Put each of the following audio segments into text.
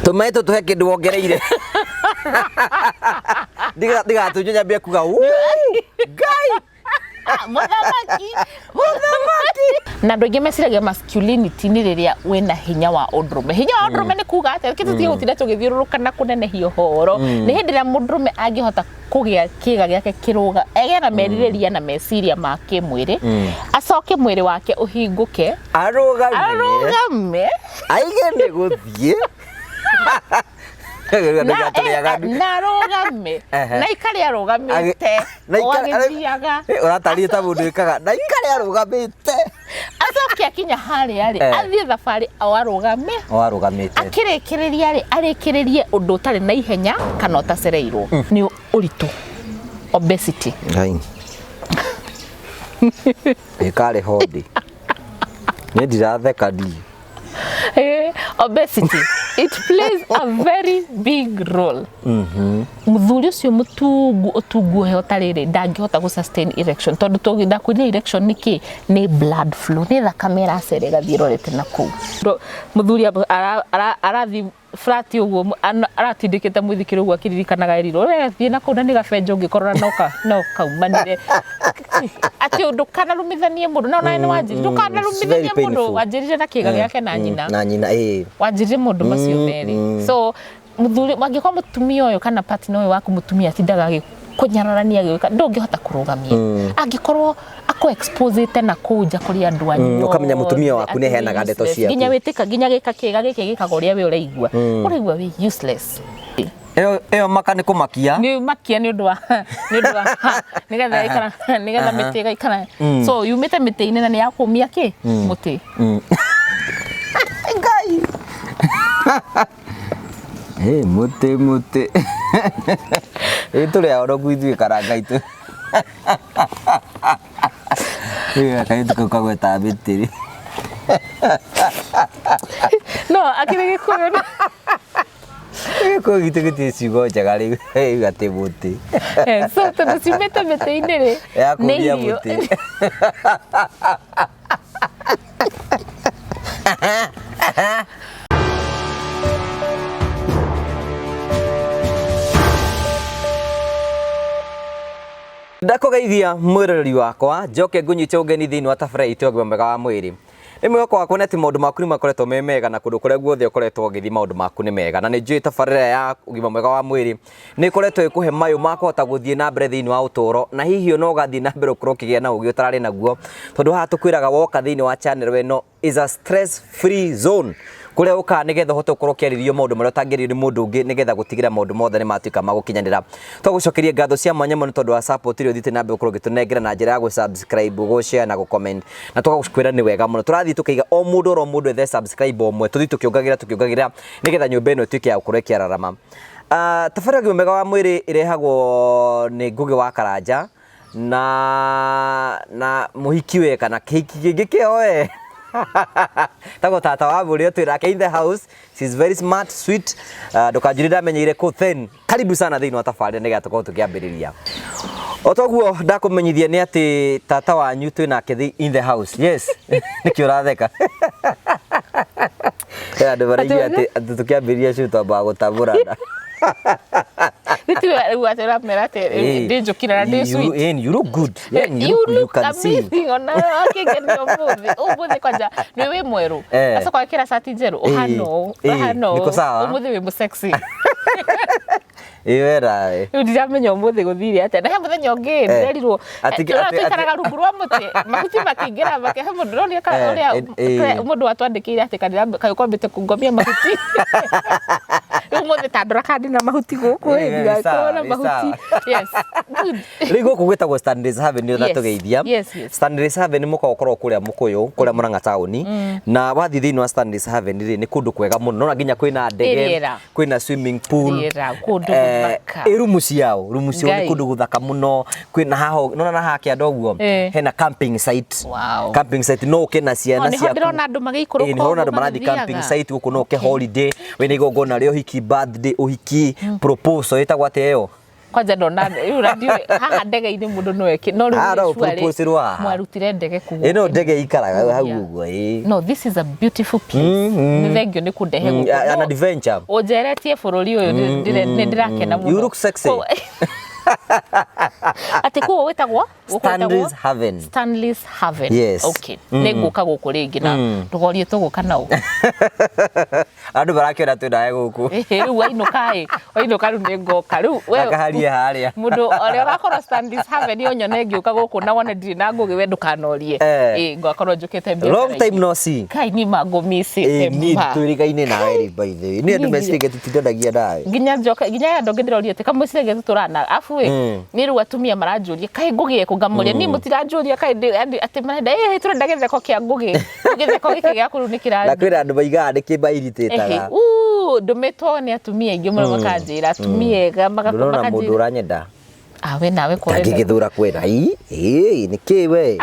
Tũmaĩ tũtũhe kĩndũ wongereire. Ndigatũnyue nyambie kuga "Wuu, Ngai." Mũthamaki, mũthamaki. Na andũ aingĩ meciragia masculinity nĩ rĩrĩa wĩna hinya wa ũndũrũme. Hinya wa ũndũrũme nĩ kuga atĩa? Reke tũtige gũtinda tũgĩthiũrũrũka na kũnenehia ũhoro. Nĩ hĩndĩ ĩrĩa mũndũrũme angĩhota kũgĩa kĩga gĩake kĩrũga, egĩe na merirĩria na meciria ma kĩmwĩrĩ, acoke mwĩrĩ wake ũhingũke, Arũgame. Arũgame. Aige nĩ gũthiĩ. Na na arũgame. Na ikare arũgamĩte. Na o ikare- agĩthiaga. Ũratariĩ ta mũndũ wĩkaga na ikare arũgamĩte. Acoke akinya harĩa rĩ, athiĩ thabarĩ o arũgame. O arũgamĩte. Akĩrĩkĩrĩria rĩ, arĩkĩrĩrie ũndũ ũtarĩ na ihenya kana ũtacereirwo. Nĩ ũritũ, obesity. Ngai. Ĩkarĩ hondi. Niĩ ndiratheka ndiĩ. Obesity, it plays a very big role. Mũthuri ũcio mũtungu, ũtungu ũhe ũtarĩ rĩ, ndangĩhota gũ sustain erection, tondũ ndakwĩrire erection nĩ kĩ? Nĩ blood flow, nĩ thakame ĩracera ĩgathiĩ ĩrorete na kũu. Mũthuri arathiĩ flat ũguo, aratindĩkĩte mũithikiri ũguo akĩririkanaga erirwo we thiĩ na kũu na nĩ gabenjo ũngĩkorora no kaumanire, atĩ ndũkanarumithanie mũndũ no nawe nĩ wanjĩrire ndũkanarumithanie It's very mũndũ. Painful. Wanjĩrire na kĩga gĩake na nyina. Na nyina, ĩĩ. Wanjĩrire mũndũ macio merĩ. So mũthuri, angĩkorwo mũtumia ũyũ kana partner ũyũ waku mũtumia atindaga agĩkũnyararania, agĩgwĩka, ndũngĩhota kũrũgamia angĩkorwo akũ exposete na kũu nja kũrĩ andũ anyu Ũkamenya mũtumia othe waku nĩ atĩ wĩ aheanaga ndeto useless. ciaku. Nginya wĩtĩka, nginya gĩka kĩga gĩkĩ gĩkaga ũrĩa we ũraigua wĩ useless. Ĩyo maka nĩ kũmakia. Nĩ makia nĩ ũndũ wa nĩgetha ĩikara, nĩgetha mĩtĩ ĩgaikara. So yumĩte mĩtĩ-inĩ na nĩ ya kũmia kĩ mũtĩ. Ngai. Ĩ mũtĩ mũtĩ. Ĩ tũrĩ aorogu ithuĩ karanga itũ. Ĩ kairĩtu kau kagwetaga mĩtĩ rĩ. No akĩrĩ Gĩkũyũ. Gĩkũyũ gitũ gĩtirĩ ciugo njega rĩu. Rĩu atĩ mũtĩ. So tondũ ciumĩte mĩtĩ-inĩ rĩ, Ya nĩ kũmia irio. Mũtĩ. Ndakũgeithia mwĩroreri wakwa, njoke ngũnyite ũgeni thĩinĩ wa tabarĩra itũ ya ũgima mwega wa mwĩrĩ. Nĩ mwĩhoko wakwa nĩ atĩ maũndũ maku nĩ makoretwo me mega na kũndũ kũrĩa guothe ũkoretwo ũgĩthiĩ maũndũ maku nĩ mega. Na nĩ njũĩ tabarĩra ya ũgima mwega wa mwĩrĩ nĩ ĩkoretwo ĩkũhe mayũ ma kũhota gũthiĩ na mbere thĩinĩ wa ũtũũro, na hihi ona ũgathiĩ na mbere ũkorwo ũkĩgĩa na ũgĩ ũtararĩ naguo, tondũ haha tũkwĩraga woka thĩinĩ wa channel ĩno is a stress free zone, kũrĩa ũkaga nĩgetha ũhote gũkorwo ũkĩarĩrio maũndũ marĩa ũtangĩario nĩ mũndũ ũngĩ, nĩgetha gũtigĩra maũndũ mothe nĩ matuĩka ma gũkinyanĩra. Twagũcokeria ngatho cia mwanya mũno tondũ wa support ĩrĩa ũthiĩte na mbere gũkorwo ũgĩtũnengera na njĩra ya gũ-subscribe, gũ-share na gũ-comment, na tũgagũkwĩra nĩ wega mũno. Tũrathiĩ tũkaiga o mũndũ oro mũndũ ethe subscribe ũmwe, tũthiĩ tũkĩongagĩrĩra tũkĩongagĩrĩra nĩgetha nyũmba ĩno ĩtuĩke ya gũkorwo ĩkĩararama. Tabarĩra ya ũgima mwega wa mwĩrĩ ĩrehagwo nĩ Ngũgĩ wa Karanja na mũhiki we kana kĩhiki kĩngĩ kĩo we tagwo tata wa mũrĩo twĩ nake in the house. She's very smart, sweet. Ndũkanjũrie ndamenyeire kũ. Then karibu sana thĩinĩ wa tabarĩra nĩgetha tũkorwo tũkĩambĩrĩria. O toguo ndakũmenyithia nĩ atĩ tata wanyu twĩ nake in the house. Yes, nĩkĩ ũratheka? He andũ maraigua atĩ tũkĩambĩrĩria show twambaga gũtabũrana. Nĩtiwe rĩu atĩ ũramera atĩ ndĩ njũkira na ndĩ sweet. You look good. Yeah, you You look, you look can see. amazing ona akĩngenio ũmũthĩ. Ũmũthĩ kwanja nĩ wĩ mwerũ. Acoka wekĩra cati njerũ ũhana ũũ. Ũhana ũũ. Niko sawa. Ũmũthĩ wĩ mũsexy. Ĩ wera ĩ. Rĩu ndiramenya ũmũthĩ gũthire atĩa. Na he mũthenya ũngĩ ndĩrerirwo tũikaraga rungu rwa mũtĩ, mahuti makĩingĩra make he mũndũ ũronire ũrĩa mũndũ watwandĩkĩire atĩ kaĩ kwambĩte kũngomia mahuti. Rĩu ũmũthĩ ta ndora kana ndĩna mahuti gũkũ ĩ, ndigakorwo na mahuti. Yes. Good. Rĩu gũkũ gwĩtagwo Stanley's Haven nĩ ũratũgeithia. Yes. Stanley's Haven mũkawa ũkoragwo kũrĩa Mũkũyũ, kũrĩa Mũrang'a taũni. Na wathiĩ thĩinĩ wa Stanley's Haven rĩ, nĩ kũndũ kwega mũno. Nona nginya kwĩna ndege, Rĩera. Kwĩna swimming pool. Rĩera, kũndũ gũthaka. Ĩ rumu ciao, rumu ciao nĩ Ngai. kũndũ gũthaka mũno. Kwĩna haha, nona na haha kĩanda ũguo, hena camping site. Camping site no ũke na ciana Oh, nĩho ciaku. ndĩrona andũ magĩikũrũka Ĩ, nĩho ũrona andũ ũguo marathiĩ camping magĩthiaga. site gũkũ, no ũke holiday, wĩna igongona rĩa ũhiki, birthday, ũhiki, proposal, ĩtagwo atĩa ĩyo? Kwanja ndona rĩu na ndiũĩ haha ndege-inĩ mũndũ no eke no rĩu Ah, no nĩ surely propose-irwo haha. mwarutire ndege kũ Ĩno ndege ikaraga hau ũguo ĩĩ. No, this is a beautiful place. Nĩ thengio nĩ kũndehe gũkũ. An No, adventure. Ũnjeretie bũrũri ũyũ nĩ ndĩrakena mũno. You look sexy. Atĩ kũu wĩtagwo? Gũkũ gwĩtagwo? Stanley's Haven. Stanley's Haven. Yes. Okay. Nĩ ngũka gũkũ rĩngĩ na ndũgorie tũgũka nao. Andũ marakĩona twĩ nawe gũkũ. Rĩu wainũka ĩ, wainũka rĩu nĩ ngoka. Rĩu we Gakaharie harĩa. Mũndũ ũrĩa ũgakorwo Stanley's Haven ũnyone ngĩũka gũkũ na wone ndirĩ na ngũgĩ we ndũkanorie. Eh. Ĩ ngakorwo njũkĩte Long biacara-inĩ. time no see. Kai niĩ mangũmicĩte Ĩ niĩ ma. twĩrĩgaine nawe rĩ by the way. Niĩ andũ meciragia tũtindanagia nawe. Nginya njoka nginya aya andũ angĩ ndĩroria atĩ kamwĩciragia tũtũrana afu ĩ niĩ rĩu atumia maranjũria kaĩ ngũgĩ ekũ ngamũria niĩ mũtiranjũria kaĩ atĩ marenda ĩ tũrenda gĩtheko kĩa ngũgĩ. Gĩtheko gĩkĩ gĩaku rĩu nĩ kĩra Na kwĩna andũ maigaga nĩ kĩmairitĩtaga. Ndũmĩtwo nĩ atumia aingĩ mũno makanjĩra atumia ega Ndũrona mũndũ makanjĩra ũranyenda. Ah, we nawe kũrenda. Ndangĩgĩthũra kwenda. Ii, ĩ nĩ kĩ we?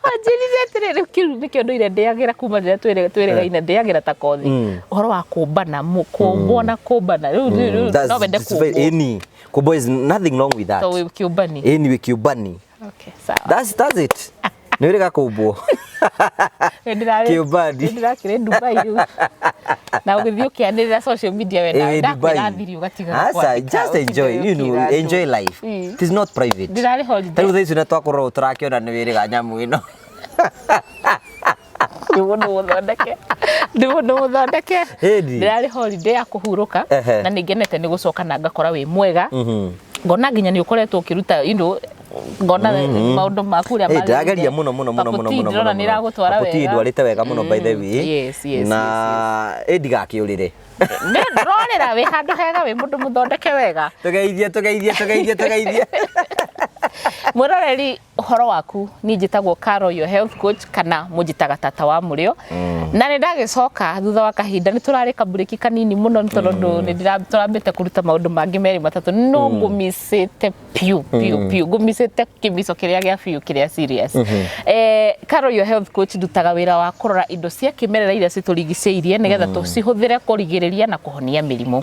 Anjĩrire atĩrĩrĩ kĩu nĩkĩo ndũire ndĩagĩra kuma rĩrĩa twĩrĩgaine ndĩagĩra ta kothi ũhoro wa kũmbana kũmbwo na kũmbana rĩu rĩu no wende kũmbwo. Ĩni. Kũmbwo is nothing wrong with that. To wĩ kĩũmbani. Ĩni wĩ kĩũmbani. Okay, sawa. That's it. Nĩ ũrĩga kũmbwo. Kĩũmbani. Ndĩrakĩrĩ Dubai rĩu. Na ũgĩthiĩ ũkĩanĩrĩra social media we Ĩĩ, Dubai. ndakwĩra thiri ũgatiga Asa, kwandĩka, just enjoy, ũtinde you know, ũkĩra andũ. enjoy life. It is not private. Ndĩrarĩ holiday. Tarĩu thaa ici na twakorwo tũrakĩona nĩ wĩrĩga nyamũ ĩno. Nĩ mũndũ mũthondeke. Nĩ mũndũ mũthondeke. Ĩni. Ndĩrarĩ holiday ya kũhurũka Ehe. na nĩ ngenete nĩ gũcoka na ngakora wĩ mwega. Ngona nginya nĩ ũkoretwo ũkĩruta you know, ngona maũndũ maku ũrĩa Ĩ, ndĩrageria mũno mũno mũno mũno mũno ndĩrona nĩ ĩragũtwara Paputi wega. ndwarĩte wega mũno by the way. Yes, yes, Na ĩ ndigakĩũrĩre. Nĩ ndĩrorĩra wĩ handũ hega wĩ mũndũ mũthondeke wega. Tũgeithie tũgeithie tũgeithie tũgeithie. Mwĩroreri ũhoro waku niĩ njĩtagwo Carol your health coach kana mũnjĩtaga tata wa mũrĩo. Na nĩ ndagĩcoka thutha wa kahinda nĩ tũrarĩ kaburĩki kanini mũno nĩ tondũ nĩ tũrambĩte kũruta maũndũ mangĩ merĩ matatũ no ngũmicĩte piũ piũ piũ ngũmicĩte kĩmico kĩrĩa gĩa biũ kĩrĩa serious. Carol your health coach ndutaga wĩra wa kũrora indo cia kĩmerera iria citũrigicĩirie nĩgetha tũcihũthĩre kũrigĩrĩria na kũhonia mĩrimũ.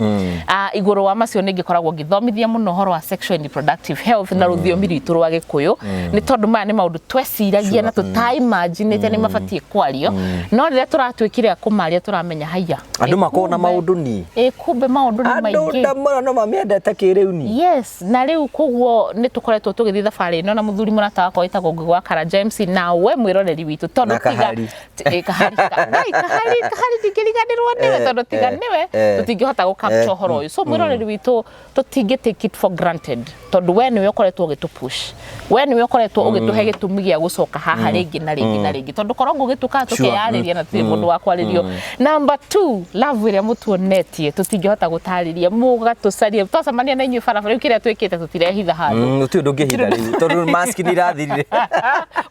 Igũrũ wa macio nĩ ngĩkoragwo ngĩthomithia mũno ũhoro wa sexual and reproductive health na rũthiomi rwitũ rwa Gĩkũyũ nĩ tondũ maya nĩ maũndũ tweciragia na tũtaimaginĩte nĩ mabatiĩ kwario no rĩrĩa tũratuĩkire a kũmaria tũramenya haiya Andũ makoragwo na maũndũ ni. Ĩ kumbe maũndũ nĩ Andũ maingĩ. ndamona no mamĩendete kĩrĩu ni. Yes, na rĩu koguo nĩ tũkoretwo tũgĩthiĩ thabarĩ ĩno na mũthuri mũrata wakwa wĩtagwo Ngũgĩ wa Karanja MC na we mwĩroreri witũ tondũ Na Kahari. Kahari Ngai, Kahari Kahari ndingĩriganĩrwo nĩwe tondũ tiga nĩwe tũtingĩhota gũ capture ũhoro ũyũ. So mwĩroreri witũ tũtingĩ take it for granted tondũ we nĩwe ũkoretwo ũgĩtũ push, we nĩwe ũkoretwo ũgĩtũhe gĩtũmi gĩa gũcoka haha rĩngĩ na rĩngĩ na rĩngĩ tondũ korwo ngũgĩtũkaga tũkeyarĩria na tũtirĩ mũndũ wa kwarĩrio. Number 2, love ĩrĩa mũtuonetie tũtingĩhota gũtarĩria, mũgatũcaria twacemania na inyuĩ barabara rĩu kĩrĩa twĩkĩte tũtirehitha handũ. Gũtirĩ ũndũ ũngĩhitha rĩu tondũ mask nĩ irathirire.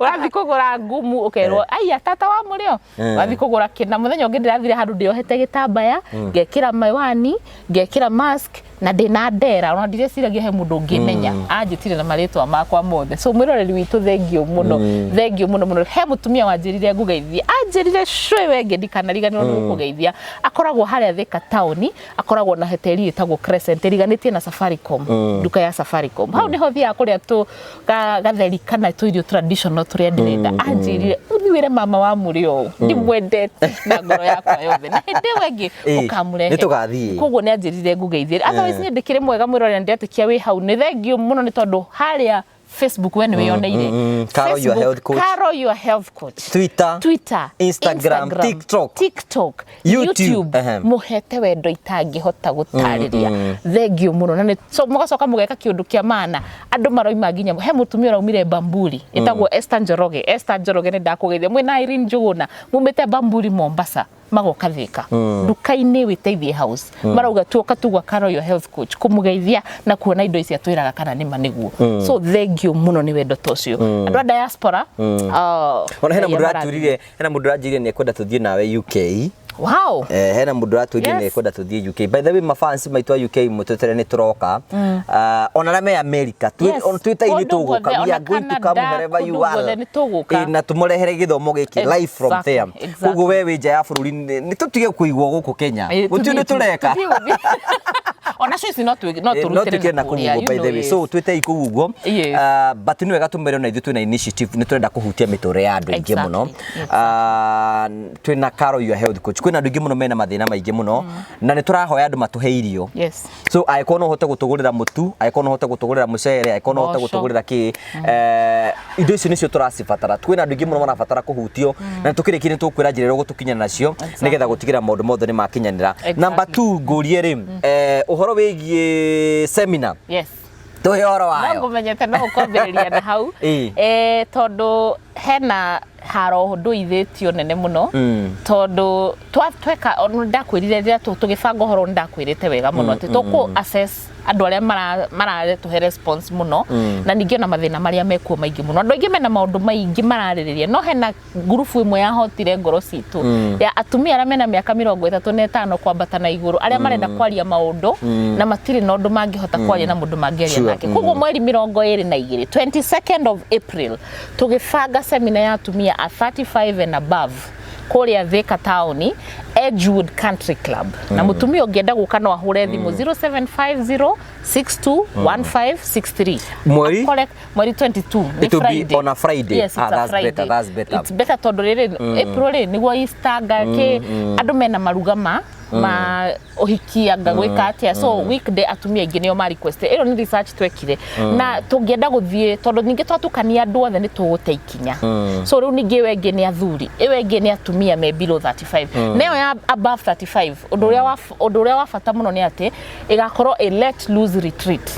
Ũrathiĩ kũgũra ngumu ũkerwo aya tata wa mũrĩo, ũrathiĩ kũgũra kĩna. Mũthenya ũngĩ ndĩrathire handũ ndĩohete gĩtambaya ngekĩra miwani ngekĩra mask na ndĩna ndera ona ndirĩciragia he mũndũ ũngĩmenya anjĩtire na marĩtwa makwa mothe. So mwĩroreri witũ thengio mũno, thengio mũno mũno. He mũtumia wanjĩrire ngũgeithie, anjĩrire cũĩ wenge ndikanariganĩrwo nĩ gũkũgeithia. Akoragwo harĩa Thika taũni, akoragwo na hoteli ĩtagwo Crescent ĩriganĩtie na Safaricom, nduka ya Safaricom. Hau nĩho thiaga kũrĩa tũ gatheri kana tũirio traditional tũrĩa ndĩrenda. Anjĩrire ũthiĩ wĩre mama wa mũrĩo ũũ ndimwendete na ngoro yakwa yothe, na hĩndĩ ĩyo ĩngĩ ũkamũrehe. Nĩtũgathiĩ. Koguo nĩ anjĩrire ngũgeithie. Otherwise niĩ ndĩkĩrĩ mwega mwĩroreri, ndetĩkia wĩ hau. Nĩ thengio mũno nĩ tondũ harĩa Facebook we nĩ wĩyoneire. Carol your health coach. Carol your health coach. Twitter, Twitter, Instagram, TikTok, TikTok, YouTube. YouTube. Mũhete wendo itangĩhota gũtarĩria. Thengio mũno. Na nĩ so mũgacoka mũgeka kĩũndũ kĩa maana. Andũ maroima nginya he mũtumia ũraumire Bamburi ĩtagwo Esther Njoroge. Esther Njoroge nĩ ndakũgeithia. Mwĩna Irene Njũgũna mumĩte Bamburi Mombasa magoka Thika nduka-inĩ wĩteithie house marauga tuoka tugwa Carol your health coach kũmũgeithia na kuona indo ici atwĩraga kana nĩ ma nĩguo. So thengio mũno nĩ wendo ta ũcio. Andũ a diaspora, Ona hena Ngai mũndũ amarathime. ũratwĩrire, hena mũndũ ũranjĩrire nĩ ekwenda tũthiĩ nawe UK. Wow. Hena mũndũ ũratwĩrire nĩ ekwenda tũthiĩ UK. By the way, mafans maitũ a UK mũtweterere nĩ tũroka. Ona arĩa me America, twĩta-inĩ Kũndũ tũgũka. guothe, We ona are going to come Canada, wherever you kũndũ are. guothe nĩ tũgũka. Na tũmũrehere gĩthomo gĩkĩ live from there. Koguo we wĩ nja ya bũrũri nĩ tũtige kũigwo gũkũ Kenya. Gũtirĩ ũndũ tũreka. Tũthiĩ gũthiĩ. Ona cio ici no No tũrutĩre twĩkĩre na kũu kũrĩa, ũguo you by the know, way. yes. So twĩtei kũu ũguo. Yes. But nĩ wega tũmere ona ithuĩ twĩna initiative, nĩ tũrenda kũhutia mĩtũrĩre ya andũ aingĩ mũno. Twĩna Carol your health coach, kwĩna andũ aingĩ mũno mena mathĩna maingĩ mũno na nĩ tũrahoya andũ matũhe irio. So angĩkorwo no ũhote gũtũgũrĩra mũtu, angĩkorwo no ũhote gũtũgũrĩra mũcere, angĩkorwo no ũhote Mboco. gũtũgũrĩra kĩ, indo icio nĩcio tũracibatara. Kwĩna andũ aingĩ mũno marabatara kũhutio na tũkĩrĩkia nĩ tũkwĩra njĩra ĩrĩa ũgũtũkinya nacio nĩgetha gũtigĩra maũndũ mothe nĩ makinyanĩra. Number 2 ngũrie rĩ, ũhoro wĩgiĩ seminar. Tũhe ũhoro No wayo. ngũmenyete no ũkwambĩrĩria na hau. Tondũ hena haro ndũithĩtio nene mũno, tondũ tweka ona ndakwĩrire rĩrĩa tũgĩbanga ũhoro, nĩ ndakwĩrĩte wega mũno atĩ tũkũ assess andũ arĩa maratũhe response mũno, na ningĩ ona mathĩna marĩa mekuo maingĩ mũno. Andũ aingĩ mena maũndũ maingĩ mararĩrĩria, no hena ngurubu ĩmwe yahotire ngoro citũ ya atumia arĩa mena mĩaka 35 kwambata na igũrũ, arĩa marenda kwaria maũndũ na matirĩ na ũndũ mangĩhota kwaria na mũndũ mangĩaria nake. Koguo mweri 22, 22nd of April, tũgĩbanga semina ya atumia a 35 and above kũrĩa Thika taũni, Edgewood Country Club. Na mũtumia ũngĩenda gũka no ahũre thimũ 0750 621563. Mweri? Akore mweri 22 nĩ It will be Friday. on a Friday. Yes, it's Ah, a that's Friday. better, that's better. It's better tondũ rĩrĩ April rĩ nĩguo Easter ngakĩ andũ mena maruga ma ũhiki anga gwĩka atĩa, so weekday atumia aingĩ nĩo ma request. Ĩno nĩ research twekire na tũngĩenda gũthiĩ, tondũ ningĩ twatukania andũ othe nĩ tũgũte ikinya. So rĩu ningĩ ĩyo ĩngĩ nĩ athuri, ĩyo ĩngĩ nĩ atumia me below 35, na ĩyo ya above 35, ũndũ ũrĩa wa bata mũno nĩ atĩ ĩgakorwo a let loose retreat.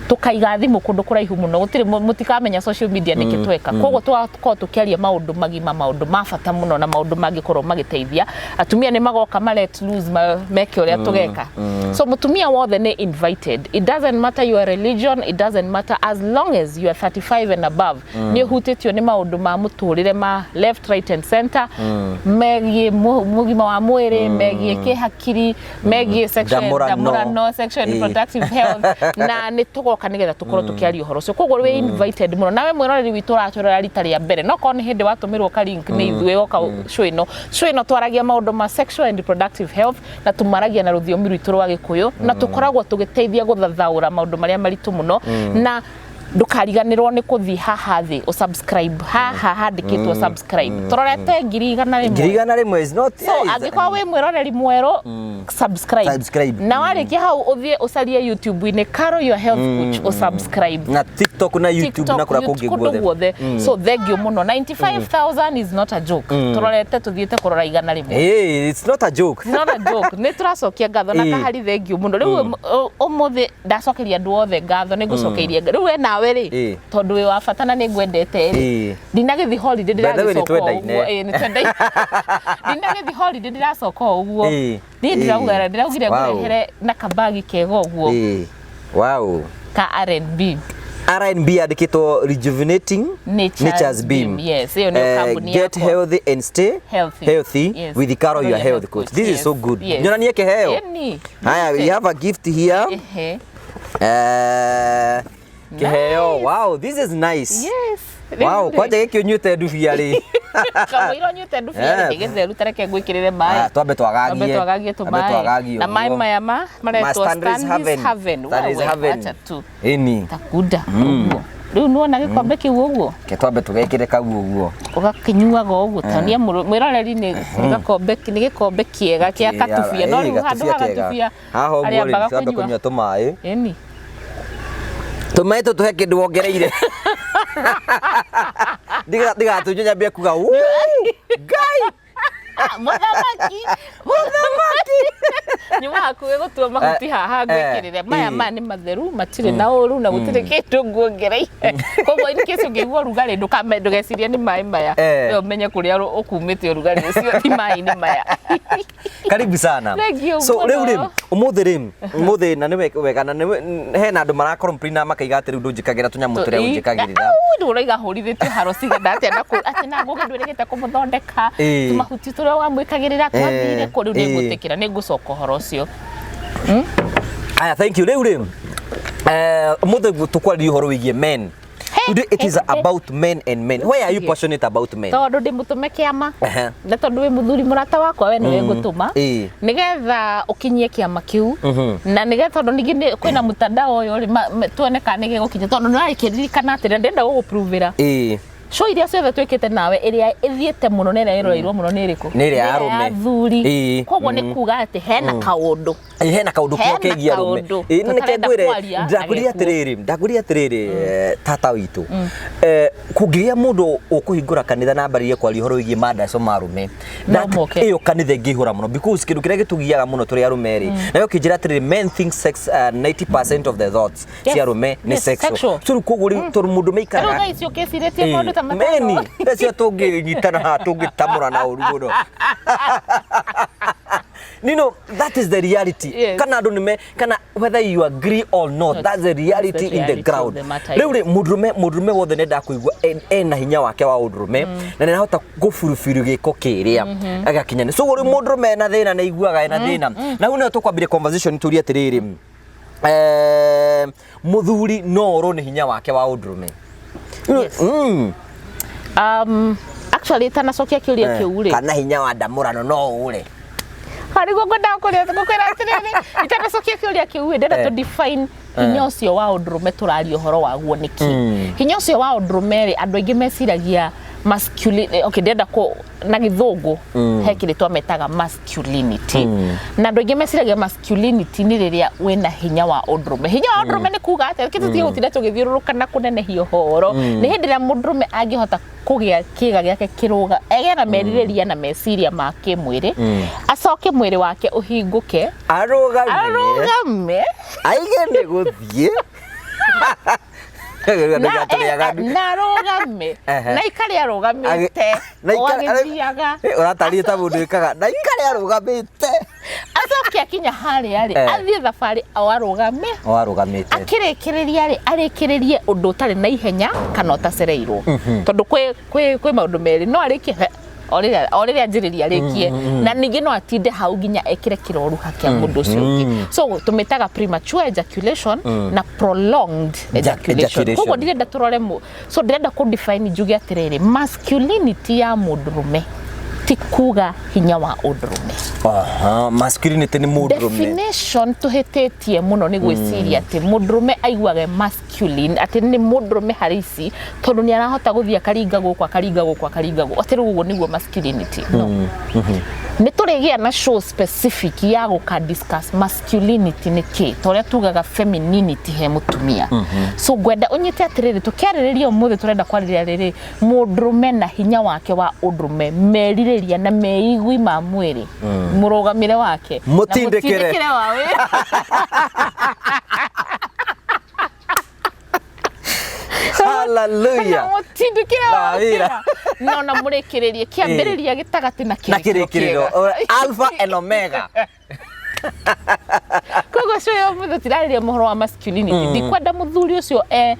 Tukaiga thimũ kũndũ kũraihu mũno, gũtirĩ mũtikamenya social media nĩkĩ tweka. Koguo tũgakorwo tũkĩaria maũndũ magima, maũndũ ma bata mũno na maũndũ mangĩkorwo magĩteithia atumia. Nĩ magoka ma let loose, meke ũrĩa tũgeka. So mũtumia wothe nĩ invited. It doesn't matter your religion, it doesn't matter, as long as you are 35 and above, nĩ ũhutĩtio nĩ maũndũ ma mũtũrĩre ma left, right and center, megiĩ mũgima wa mwĩrĩ, megiĩ kĩhakiri, megiĩ sexual Ndamũrano. ndamũrano, sexual and reproductive health, na nĩ tũgoka nĩgetha tũkorwo tũkĩaria ũhoro ũcio. Koguo wĩ invited mũno. Nawe mwĩroreri witũ ũratwĩrora rita rĩa mbere, no korwo nĩ hĩndĩ watũmĩrwo ka link nĩ ithuĩ woka show ĩno, show ĩno twaragia maũndũ ma sexual and reproductive health na tumaragia na rũthiomi rwitũ rwa Gĩkũyũ, na tũkoragwo tũgĩteithia gũthathaũra maũndũ marĩa maritũ mũno. Na ndũkariganĩrwo nĩ kũthiĩ haha thĩ ũsubscribe, haha handĩkĩtwo subscribe. Tũrorete 100,000. 100,000 is not So angĩkorwo wĩ mwĩroreri mwerũ, subscribe. Subscribe. Na warĩkia hau ũthiĩ ũcarie YouTube-inĩ Carol your health coach, ũsubscribe. Na TikTok na YouTube TikTok, na kũrĩa YouTube, kũngĩ kũndũ guothe. guothe. So thank you mũno. 95,000 is not a joke. Tũrorete tũthiĩte kũrora 100. Hey, it's not a joke. Not a joke. Nĩ tũracokia ngatho na kahari thank you mũno. Rĩu ũmũthĩ ndacokeria andũ othe ngatho, nĩ ngũcokeirie rĩu we nawe rĩ, tondũ wĩ wa bata na nĩ ngwendete rĩ, ndinagĩthiĩ holiday, By the way, ndĩragĩcoka o nĩtwendaine. ũguo. Ĩ, nĩtwendaine. Ndinagĩthiĩ holiday, ndĩracoka o ũguo. Niĩ ndĩraugire ngũrehere na kabagi kega ũguo Wow. ka R&B. R&B yandĩkĩtwo rejuvenating Nature's Nature's Beam. Beam, yes, ĩyo nĩyo kambuni Get yakwa. healthy and stay Healthy. healthy Yes. with Carol your health coach. This is so good. Yes. Nyonanie kĩheo. Ĩni. Haya, we have a gift here. Kĩheo. Nice. Wow, this is nice. Yes. Wow, kwanja gĩkĩ ũnyuĩte ndubia rĩ. Kamũira ũnyuĩte ndubia rĩ, gĩtheru, tareke ngwĩkĩrĩre maĩ. Ah, twambe twagagie. Twambe twagagie Twambe tũmaĩ. twagagie Na maĩ ũguo. maya maretwo Stanley's Stanley's Haven. Haven. Stanley's Wewe, Haven. acha tu. Ĩni. Takuda ũguo. Rĩu nĩwona gĩkombe kĩu ũguo? Ke twambe tũgekĩre kau ũguo. Ũgakĩnyuaga ũguo. Tania mwĩroreri, nĩ gakombe, nĩ gĩkombe kĩega kĩa katubia, no rĩu handũ ha gatubia Haha ũguo rĩ, arĩambaga twambe kũnyua. kũnyua tũmaĩ. Ĩni. Tũmaĩ tũtũ he kĩndũ wongereire. Ndigatũnyue nyambie kuga "Wuu, Ngai." Mũthamaki, mũthamaki, nyuma hakuhĩ gũtua mahuti haha ngwĩkĩrĩre maya. Maya nĩ matheru, matirĩ na ũru na gũtirĩ kĩndũ nguongereire. Koguo in case ũngĩigua ũrugarĩ, ndũgecirie nĩ maĩ maya. We ũmenye kũrĩa ũkumĩte ũrugarĩ ũcio ti maĩ-inĩ maya. Karibu sana. Thank you So mũno. rĩu rĩ, ũmũthĩ rĩ, ũmũthĩ na nĩ wega na nĩ hena andũ mara complain na makaiga atĩ rĩu ndũnjĩkagĩra tũnyamũ tũrĩa ũnjĩkagĩrĩra. Rĩu ũraiga hũrithĩtio haro cigana atĩa na atĩ na ngũgĩ ndwĩrĩgĩte kũmũthondeka, tũmahuti tũrĩa wamwĩkagĩrĩra twathire kũ? Rĩu nĩngũtĩkĩra, nĩngũcoka ũhoro ũcio. Aya, thank you. Rĩu rĩ, ũmũthĩ tũkwarĩria ũhoro wĩgiĩ men. Today it is about men and men. Why are you passionate about men? Tondũ ndĩ mũtũme kĩama. Ehe. Na tondũ wĩ mũthuri mũrata wakwa, we nĩwe ngũtũma nĩgetha ũkinyie kĩama kĩu, na nĩgetha tondũ ningĩ kwĩna mtandao ũyũ rĩ, tuone kana nĩ gĩgũkinya, tondũ nĩũragĩkĩririkana atĩrĩ, ndĩrenda gũgũpruvĩra show iria ciothe twĩkĩte nawe, ĩrĩa ĩthiĩte mũno na ĩrĩa ĩroreirwo mũno nĩ ĩrĩkũ? Nĩ ĩrĩa ya arũme. Athuri. Koguo nĩ kuga atĩ hena kaũndũ. Ĩ, hena kaũndũ Hena kĩo kegiĩ arũme. kaũndũ Ĩ, nĩ tũtarenda ngwĩre kwaria na ndakwĩrire gĩkuũ. Atĩrĩrĩ, tata witũ, kũngĩgĩa mũndũ ũkũhingũra kanitha na ambaririe kwaria ũhoro wĩgiĩ mandaco ma arũme, No that moke. ĩyo kanitha ĩngĩihũra mũno, because kĩndũ kĩrĩa gĩtũgiaga mũno tũrĩ arũme rĩ, nayo kĩnjĩra atĩrĩrĩ, men think sex, 90% of the thoughts cia arũme nĩ sexual. Sexual. So rĩu koguo rĩu tondũ mũndũ Rĩu maikaraga thaa ici ũkĩcirĩtie maũndũ ta matano. Meni acio tũngĩnyitana haha tũngĩtamũrana ũru mũno. You know that is the reality. Kana andũ nĩme kana whether you agree or not, that's the reality, That's the in the reality ground. of the matter. Rĩu rĩ, mũndũrũme wothe nenda kũigua ena hinya wake wa ũndũrũme na nĩarahota gũburubiru gĩko kĩrĩa agakinyana. So rĩu mũndũrũme ena thĩna, nĩ aiguaga ena thĩna, na hau nĩho tũkwambĩrĩria conversation tũrie atĩrĩrĩ, mũthuri no orwo nĩ hinya wake wa ũndũrũme? Yes. Actually itanacokia kĩũria kĩu rĩ, Kana hinya wa ndamũrano no ũre? Harĩguo ngwendaga kũrĩa ngũkwĩra atĩrĩrĩ, itanacokia kĩũria kĩu rĩ, ndĩrenda tũ define hinya ũcio wa ũndũrũme tũraria ũhoro waguo nĩkĩ. Hinya ũcio wa ũndũrũme rĩ, andũ aingĩ meciragia masculine. Okay, ndĩrenda kũ na gĩthũngũ he kĩrĩtwa metaga masculinity, na andũ aingĩ meciragia masculinity nĩ rĩrĩa wĩna hinya wa ũndũrũme. Hinya wa ũndũrũme nĩ kuga atĩa? Kĩ tũtige gũtinda tũgĩthiũrũrũka na kũnenehia ũhoro. Nĩ hĩndĩ ĩrĩa mũndũrũme angĩhota kũgĩa kĩga gĩake kĩrũga, egĩe na merirĩria na meciria ma kĩmwĩrĩ, acoke mwĩrĩ wake ũhingũke, Arũgame, arũgame, aige nĩ gũthiĩ. Na na arũgame na ikare arũgamĩte Na o agĩthiaga. Ũratariĩ ta mũndũ wĩkaga na ikare arũgamĩte. Acoke akinya harĩa rĩ, athiĩ thabarĩ o arũgame. O arũgamĩte. Akĩrĩkĩrĩria rĩ, arĩkĩrĩrie ũndũ ũtarĩ na ihenya kana ũtacereirwo, tondũ kwĩ maũndũ merĩ: no arĩkie o rĩrĩa anjĩrĩria arĩkie, na ningĩ no atinde hau nginya ekĩre kĩroruha kĩa mũndũ ũcio ũngĩ. So tũmĩtaga premature ejaculation na prolonged ejaculation. Ejaculation. Koguo ndirenda tũrore mu so ndĩrenda kũ define njuge atĩrĩrĩ, masculinity ya mũndũrũme ti kuga hinya wa ũndũrũme. Aha, masculinity nĩ mũndũrũme. Definition tũhĩtĩtie mũno nĩ gwĩciria atĩ mũndũrũme aiguage masculine, atĩ nĩ mũndũrũme harĩ ici tondũ nĩ arahota gũthiĩ akaringa gũkũ, akaringa gũkũ, akaringa gũkũ, atĩ rĩu ũguo nĩguo masculinity. No nĩ tũrĩgĩa na show specific ya gũka discuss masculinity nĩ kĩ, ta ũrĩa tugaga femininity he mũtumia. So ngwenda ũnyite atĩrĩrĩ, tũkĩarĩrĩria ũmũthĩ tũrenda kwarĩrĩria rĩrĩ, mũndũrũme na hinya wake wa ũndũrũme, merirĩria na meigui ma mwĩrĩ, mũrũgamĩre wake na Mũtindĩkĩre. Mũtindĩkĩre wa wĩra. Hallelujah. Na mũtindĩkĩre wa Wa wĩra. wĩra no na mũrĩkĩrĩrie, kĩambĩrĩria, gĩtagatĩ na na kĩrĩkĩrĩro kĩrĩkĩrĩro kĩega. Alpha and omega. Koguo cio yo mũthĩ tirarĩria mũhoro wa masculinity. Ndikwenda mũthuri ũcio e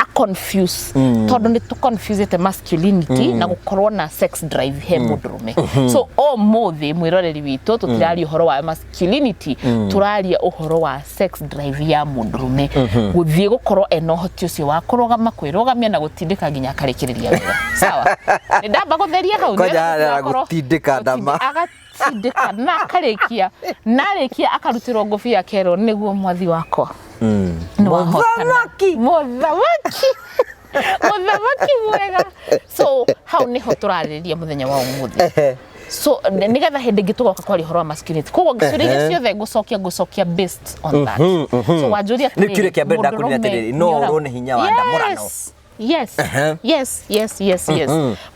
a confuse, tondũ nĩ tũ confusĩte masculinity na gũkorwo na sex drive he mũndũrũme. So ũmũthĩ, mwĩroreri witũ, tũtiraria ũhoro wa masculinity, tũraria ũhoro wa sex drive ya mũndũrũme, gũthiĩ gũkorwo ena ũhoti ũcio wa kũrũgama, kwĩrũgamia na gũtindĩka nginya akarĩkĩrĩria wĩra. Sawa, nĩ ndamba gũtheria hau Kwanja nĩgetha harĩa tũtigakorwo- gũtindĩka ndama. Agatindĩka na akarĩkia, na arĩkia akarutĩrwo ngũbia, akerwo, "Nĩguo mwathi wakwa, nĩ wahotana." Mũthamaki. Mũthamaki, mũthamaki mwega. So hau nĩho tũrarĩrĩria mũthenya wa ũmũthĩ. So nĩgetha hĩndĩ ĩngĩ tũgoka kwaria ũhoro wa masculinity. Koguo ciũria iria ciothe ngũcokia based on that. So wanjũria Nĩ kĩũria kĩa mbere ndakũria atĩrĩrĩ, no ũrwo nĩ hinya wa ndamũrano? Yes, yes,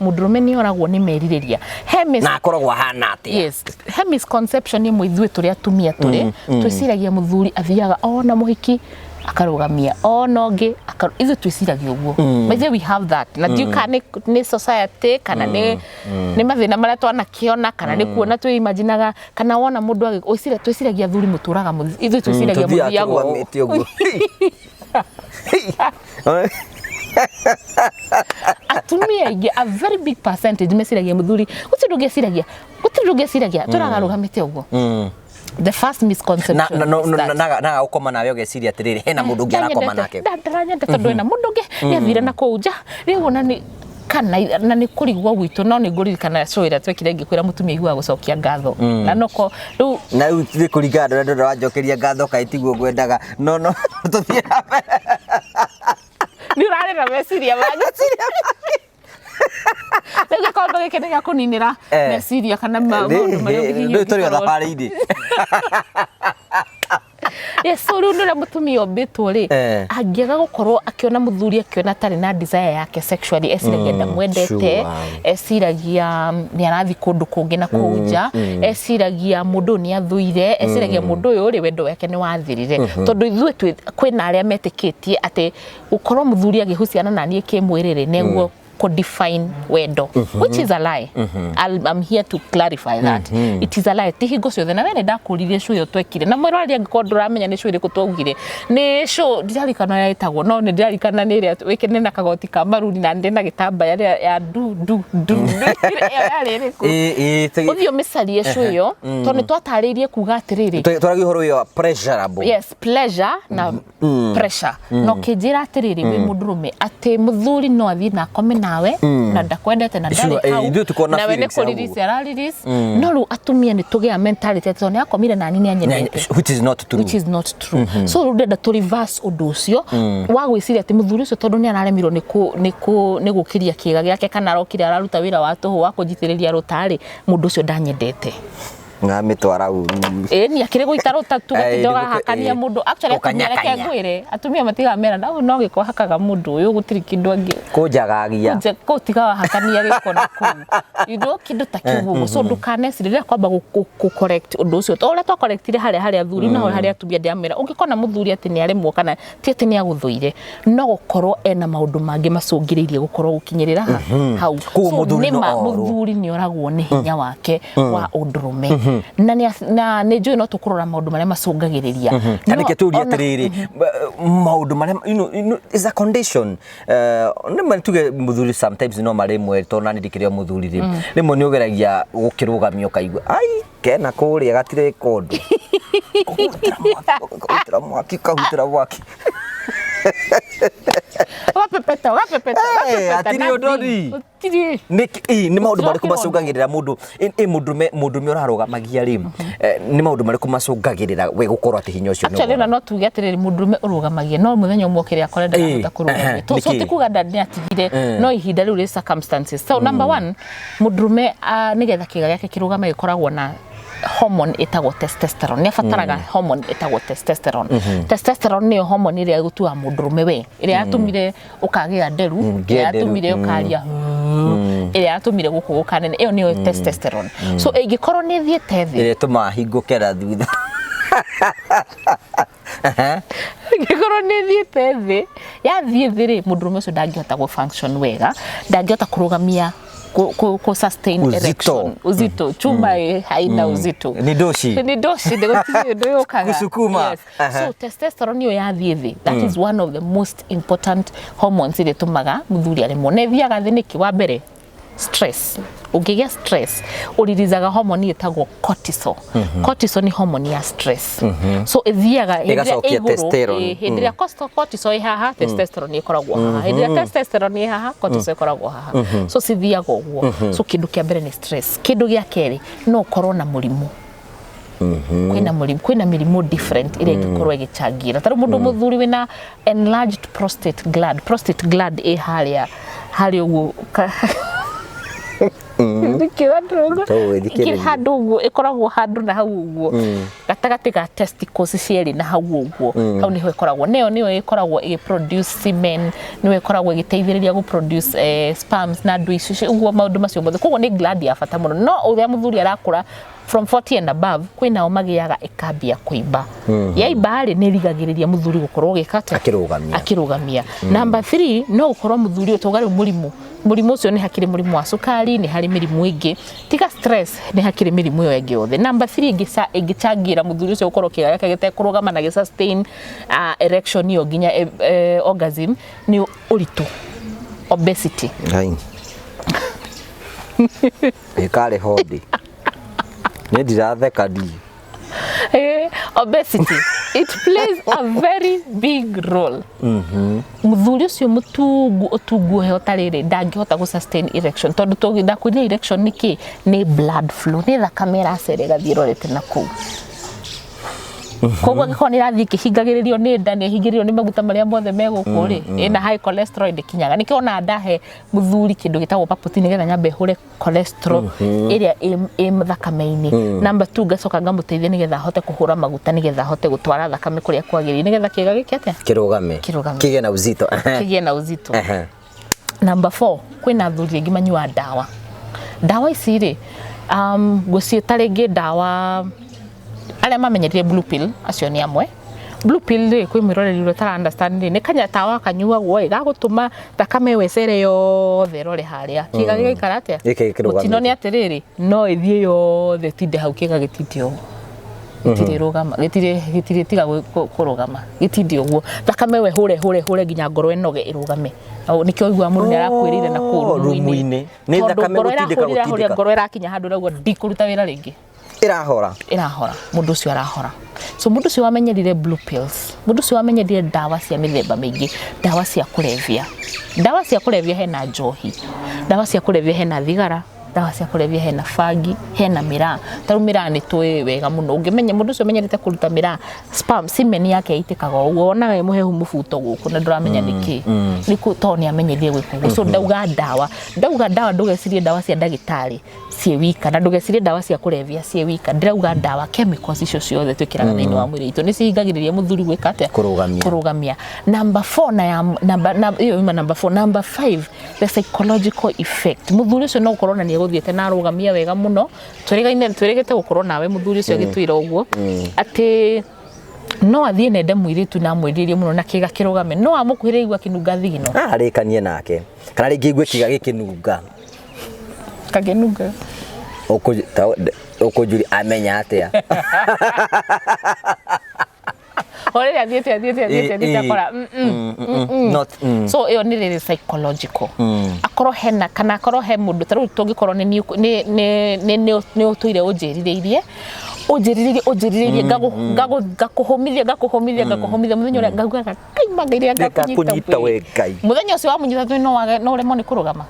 mũndũrũme nĩ oragwo nĩ merirĩria. He mis Na akoragwo ahana atĩa? Yes, he misconception ĩmwe ithuĩ tũrĩ atumia tũrĩ twĩciragia mũthuri athiaga ona mũhiki akarũgamia ona ũngĩ ithuĩ twĩciragia ũguo. By the way, we have that, na ndiũ kana nĩ society, kana nĩ mathĩna marĩa twanakĩona, kana nĩ kuona twĩimaginaga, kana wona mũndũ twĩciragia athuri mũtũraga ithuĩ twĩciragia Tũthiaga mũthiaga ũũ. tũrũgamĩte ũguo. Atumia aingĩ, a very big percentage, meciragia mũthuri gũtirĩ ũndũ ũngĩciragia, gũtirĩ ũndũ ũngĩciragia tũragarũgamĩte ũguo. The first misconception is that Na gũkoma nawe ũgeciria atĩrĩrĩ, hena mũndũ ũngĩ arakoma nake. Ndaranyendete tondũ ena mũndũ ũngĩ, nĩ athire na kũu nja rĩu ona nĩ kana na nĩ kũrigwo gwitũ. No nĩ ngũririkana show ĩrĩa twekire ngĩkwĩra mũtumia aiguaga gũcokia ngatho na noko rĩu. Na rĩu nĩ kũringana na ũrĩa ndĩrona wanjokeria ngatho kaĩ tiguo ngwendaga, no tũthiĩ na mbere. Nĩ ũrarĩra meciria mangĩ. Rĩu gĩkombe gĩkĩ nĩ gĩa kũninĩra meciria kana maũndũ marĩa hihi Rĩu tũrĩ o ũngĩkorwo. Thabarĩ-inĩ. Yes, so rĩu nĩ ũrĩa mũtumia ũmbĩtwo rĩ, angĩaga gũkorwo akĩona mũthuri, akĩona atarĩ na desire yake sexually, eciragia ndamwendete. Eciragia nĩ arathiĩ kũndũ kũngĩ na kũu nja, eciragia mũndũ ũyũ nĩ athũire, eciragia mũndũ ũyũ rĩ, wendo wake nĩ wathirire, tondũ ithuĩ kwĩna arĩa metĩkĩtie atĩ gũkorwo mũthuri agĩhuciana na niĩ kĩmwĩrĩ rĩ, nĩguo kũ define wendo, which is a lie. I'm here to clarify that it is a lie. Ti hingo ciothe. Na we nĩ ndakũririe show ĩyo twekire na mwĩroreri, angĩkorwo ndũramenya nĩ show ĩrĩkũ twaugire, nĩ show ndirarikana ũrĩa ĩtagwo, no nĩ ndĩrarikana nĩ ĩrĩa wĩkĩne na kagoti ka maruni na ndĩ na gĩtambaya ĩrĩa ya ndu ndu ndu ndu. Ĩyo yarĩ ĩrĩkũ? Ĩ, ĩ, Ũthiĩ ũmĩcarie show ĩyo, tondũ nĩ twatarĩirie kuga atĩrĩrĩ, twaragia ũhoro ũyũ wa pleasurable. Yes, pleasure na pressure. Na ũkĩnjĩra atĩrĩrĩ, wĩ mũndũrũme, atĩ mũthuri no athiĩ na akome nawe na ndakwendete na Sure, ndarĩ hau, ithuĩ tũkorwo na nawe nĩ feelings ya ũguo. kũrelease ararelease. No rĩu atumia nĩ tũgĩa mentality atĩ tondũ nĩ akomire nani nĩ anyendete. Which is not true. Which is not true. So rĩu ndĩrenda tũ reverse ũndũ ũcio wa gwĩciria atĩ mũthuri ũcio tondũ nĩ araremirwo nĩ gũkĩria kĩga gĩake kana arokire araruta wĩra wa tũhũ wa kũnjitĩrĩria rũtarĩ, mũndũ ũcio ndanyendete. Ngamĩtwara ũru. Ĩĩ, ni akĩrĩ gũita rũta tu gatinda ũgahakania mũndũ. Actually, atumia, reke Gũkanyakanya. ngwĩre, atumia matigamera na no gĩko hakaga mũndũ ũyũ, gũtirĩ kĩndũ angĩ. Kũnjagagia. Kũu tiga wahakania gĩko na kũu, kĩndũ ta kĩu ũguo. So ndũkanecirie rĩrĩa kwamba gũ correct ũndũ ũcio o ũrĩa twacorrectire harĩa harĩa athuri na harĩa atumia. Ndĩramwĩra, ũngĩkona mũthuri atĩ nĩ aremwo, kana ti atĩ nĩ agũthũire, no gũkorwo ena maũndũ mangĩ macũngĩrĩirie gũkorwo gũkinyĩrĩra hau. Koguo So, mũthuri no nĩma orwo. Mũthuri nĩ oragwo nĩ hinya wake wa ũndũrũme na nĩ njũĩ no tũkũrora maũndũ marĩa macũngagĩrĩria. Na No, nĩkĩo tũrie atĩrĩrĩ, maũndũ marĩa is a condition. Nĩ ma tuge mũthuri sometimes no marĩmwe, tondũ nani ndikĩrĩ o mũthuri rĩ, rĩmwe nĩ ũgeragia gũkĩrũgamia ũkaigua ai kena kũrĩa gatirĩ kũndũ. Ũkahutĩra mwaki, ũkahutĩra mwaki, ũkahutĩra mwaki. Ũgapepeta, ũgapepeta, ũgapepeta, Hatirĩ ũndũ nothing. ri. Gũtirĩ. Nĩ maũndũ marĩkũ Gũtirokĩra ũndũ. macũngagĩrĩra mũndũ ĩ mũndũrũme ũrarũgamagia rĩ, nĩ maũndũ marĩkũ macũngagĩrĩra we gũkorwo atĩ hinya ũcio nĩ Actually, ona no tuge atĩrĩrĩ, mũndũrũme ũrũgamagia no mũthenya ũmwe okĩrĩ akore ndarahota kũrũgamia. So Nĩkĩ? ti kuga nĩ atigire, no ihinda rĩu rĩ circumstances. So number one, mũndũrũme nĩgetha kĩga gĩake kĩrũgame, gĩkoragwo na hormone ĩtagwo testosterone. Nĩ abataraga hormone ĩtagwo testosterone. Testosterone nĩyo hormone ĩrĩa ĩgũtuaga mũndũrũme we, ĩrĩa yatũmire ũkagĩa nderu, Ngĩe ĩrĩa nderu, yatũmire ũkaria, ĩrĩa yatũmire gũkũ gũkanene, ĩyo nĩyo testosterone. So ĩngĩkorwo nĩ ĩthiĩte thĩ, ĩrĩa ĩtũmaga hingũke na thutha. Angĩkorwo nĩ ĩthiĩte thĩ, yathiĩ thĩ rĩ, mũndũrũme ũcio ndangĩhota gũ function wega, ndangĩhota kũrũgamia kũ sustain Uzito. erection. Uzito chuma ĩ haina uzito. Ni doshi. Ni doshi, gũtirĩ ũndũ yũkaga. Gũcukuma. Yes. So testosterone ĩyo yathiĩ thĩ, that is one of the most important hormones ĩrĩa ĩtũmaga mũthuri aremwo. Na ĩthiaga thĩ nĩkĩ? Wa mbere, stress. Ũngĩgĩa stress, ũririzaga hormone ĩtagwo cortisol. Cortisol nĩ hormone ya stress, so ĩthiaga hĩndĩ ĩrĩa Ĩgacokia ĩ igũrũ, testosterone. Hĩndĩ ĩrĩa cortisol ĩ haha, testosterone ĩkoragwo haha. Hĩndĩ ĩrĩa testosterone ĩ haha, cortisol ĩkoragwo haha. So cithiaga ũguo. So kĩndũ kĩa mbere nĩ stress. Kĩndũ gĩa kerĩ, no ũkorwo na mũrimũ. Kwĩna mũrimũ, kwĩna mĩrimũ different ĩrĩa ĩngĩkorwo ĩgĩchangira. Ta rĩu mũndũ mũthuri wĩna enlarged prostate gland. Prostate gland ĩ harĩa harĩa ũguo nĩkĩo andũ Tũĩ, thikĩrĩria. ĩkĩrĩ handũ ũguo, ĩkoragwo handũ na hau ũguo gatagatĩ ga testicles cierĩ na hau ũguo, hau nĩho ĩkoragwo. Nĩyo ĩkoragwo ĩgĩ produce semen, nĩyo ĩkoragwo ĩgĩteithĩrĩria gũ produce sperms na ndũ icio ũguo, maũndũ macio mothe. Koguo nĩ gland ya bata mũno. No ũrĩa mũthuri arakũra, from 40 and above, kwĩnao magĩaga ĩkambia kũimba. Yaimba rĩ, nĩ ĩrigagĩrĩria mũthuri gũkorwo ũgĩka atĩa? Akĩrũgamia. Akĩrũgamia. Number 3, no gũkorwo mũthuri ũyũ, tauga rĩu mũrimũ Mũrimũ ũcio nĩ hakĩrĩ mũrimũ wa cukari, nĩ harĩ mĩrimũ ĩngĩ tiga stress, nĩ hakĩrĩ mĩrimũ ĩyo ĩngĩ yothe. Number 3 ĩngĩcangĩra mũthuri ũcio gũkorwo kĩga gĩake gĩtekũrũgama na gĩ sustain erection ĩyo nginya orgasm nĩ ũritũ, obesity. Ngai. Ĩkarĩ hodi. Nĩ ndiratheka ndi. Obesity, it plays a very big role. Mũthuri ũcio mũtungu, ũtungu ũhe ũtarĩ rĩ, ndangĩhota gũ sustain erection, tondũ ndakwĩrire erection nĩ kĩ? Nĩ blood flow, nĩ thakame ĩracera ĩgathiĩ ĩrorete na kũu. Koguo angĩkorwo nĩ ĩrathiĩ ĩkĩhingagĩrĩrio nĩ nda, nĩ ĩhingĩrĩrio nĩ maguta marĩa mothe me gũkũ rĩ, ĩna high cholesterol, ndĩkinyaga. Nĩkĩo ona ndahe mũthuri kĩndũ gĩtagwo purple tea, nĩgetha nyambe hũre cholesterol ĩrĩa ĩ thakame-inĩ. Number 2, ngacoka ngamũteithia nĩgetha ahote kũhũra maguta, nĩgetha ahote gũtwara thakame kũrĩa kwagĩrĩire, nĩgetha kĩga gĩke atĩa? Kĩrũgame. Kĩrũgame. Kĩgĩe na uzito. Kĩgĩe na uzito. Number 4, kwĩna athuri aingĩ manyuaga ndawa. Ndawa ici rĩ, ngũciĩta rĩngĩ ndawa, arĩa mamenyerire blue pill, acio nĩ amwe. Blue pill rĩ, kwĩ mwĩroreri ũrĩa ũtara understand rĩ, nĩ kanya tawa kanyuagwo ĩ, gagũtũma thakame ĩyo ĩcere yothe ĩrore harĩa kĩga gĩgaikara atĩa? Gĩkĩ kĩrũgamĩte. Mũtino nĩ atĩrĩrĩ, no ĩthiĩ yothe ĩtinde hau, kĩga gĩtinde ũguo, gĩtirĩ rũgama, gĩtirĩ tiga kũrũgama, gĩtinde ũguo, thakame ĩyo ĩhũre hũre hũre nginya ngoro ĩnoge ĩrũgame. Nĩkĩo ũiguaga mũndũ nĩ arakuĩrĩire na kũu Oh, rumu-inĩ. Nĩ tondũ thakame ngoro gũtindĩka ĩrahũrĩra hũrĩra, gũtindĩka. Ngoro ĩrakinya handũ ĩrauga ndikũruta wĩra rĩngĩ. Ĩrahora. Ĩrahora, mũndũ ũcio arahora. So mũndũ ũcio wamenyerire blue pills, mũndũ ũcio wamenyerire ndawa cia mĩthemba mĩingĩ, ndawa cia kũrebia, ndawa cia kũrebia hena njohi, ndawa cia kũrebia hena thigara, ndawa cia kũrebia hena bangi, hena mĩraa. Ta rĩu mĩraa nĩ tũĩ wega mũno, ũngĩmenya mũndũ ũcio ũmenyerete kũruta mĩraa, sperm semen yake ĩitĩkaga o ũguo, wonaga ĩ mũhehu mũbuto gũkũ na ndũramenya nĩkĩ nĩ tondũ nĩ amenyerire gwĩka ũguo. So ndauga ndawa, ndauga ndawa, ndũgecirie ndawa cia ndagĩtarĩ ciĩ wika, na ndũgecirie ndawa cia kũrebia ciĩ wika. Ndĩrauga ndawa, chemicals icio ciothe twĩkĩraga thĩinĩ wa mwĩrĩ witũ nĩ cihingagĩrĩria mũthuri gwĩka atĩa? Kũrũgamia. Kũrũgamia. Number 4 na ya number na ĩyo yuma number 4. Number 5, the psychological effect. Mũthuri ũcio no gũkorwo na nĩ egũthiĩte na arũgamia wega mũno, twĩrĩgaine twĩrĩgĩte gũkorwo nawe, mũthuri ũcio agĩtwĩra ũguo atĩ no athiĩ nende mũirĩtu na amwĩrirĩrie mũno na kĩga kĩrũgame, no amũkuhĩrĩria igua akĩnunga thigino. Arĩkanie nake kana rĩngĩ igue kĩga gĩkĩnunga. Kangĩnunga. Ũkũnjũria amenya atĩa? O rĩrĩa athiĩte athiĩte athiĩte athiĩte akora Not So ĩyo nĩ rĩrĩ psychological, akorwo hena kana akorwo he mũndũ ta rĩu tũngĩkorwo nĩ nĩ nĩ nĩ nĩ ũtũire ũnjĩrirĩirie ũnjĩrirĩirie ũnjĩrirĩirie, ngakũhũmithia ngakũhũmithia ngakũhũmithia, mũthenya ũrĩa ngaugaga kaima Ngai rĩrĩa Ngakũnyita we Ngai. Mũthenya ũcio wamũnyita tu, no wage, no ũremwo nĩ kũrũgama,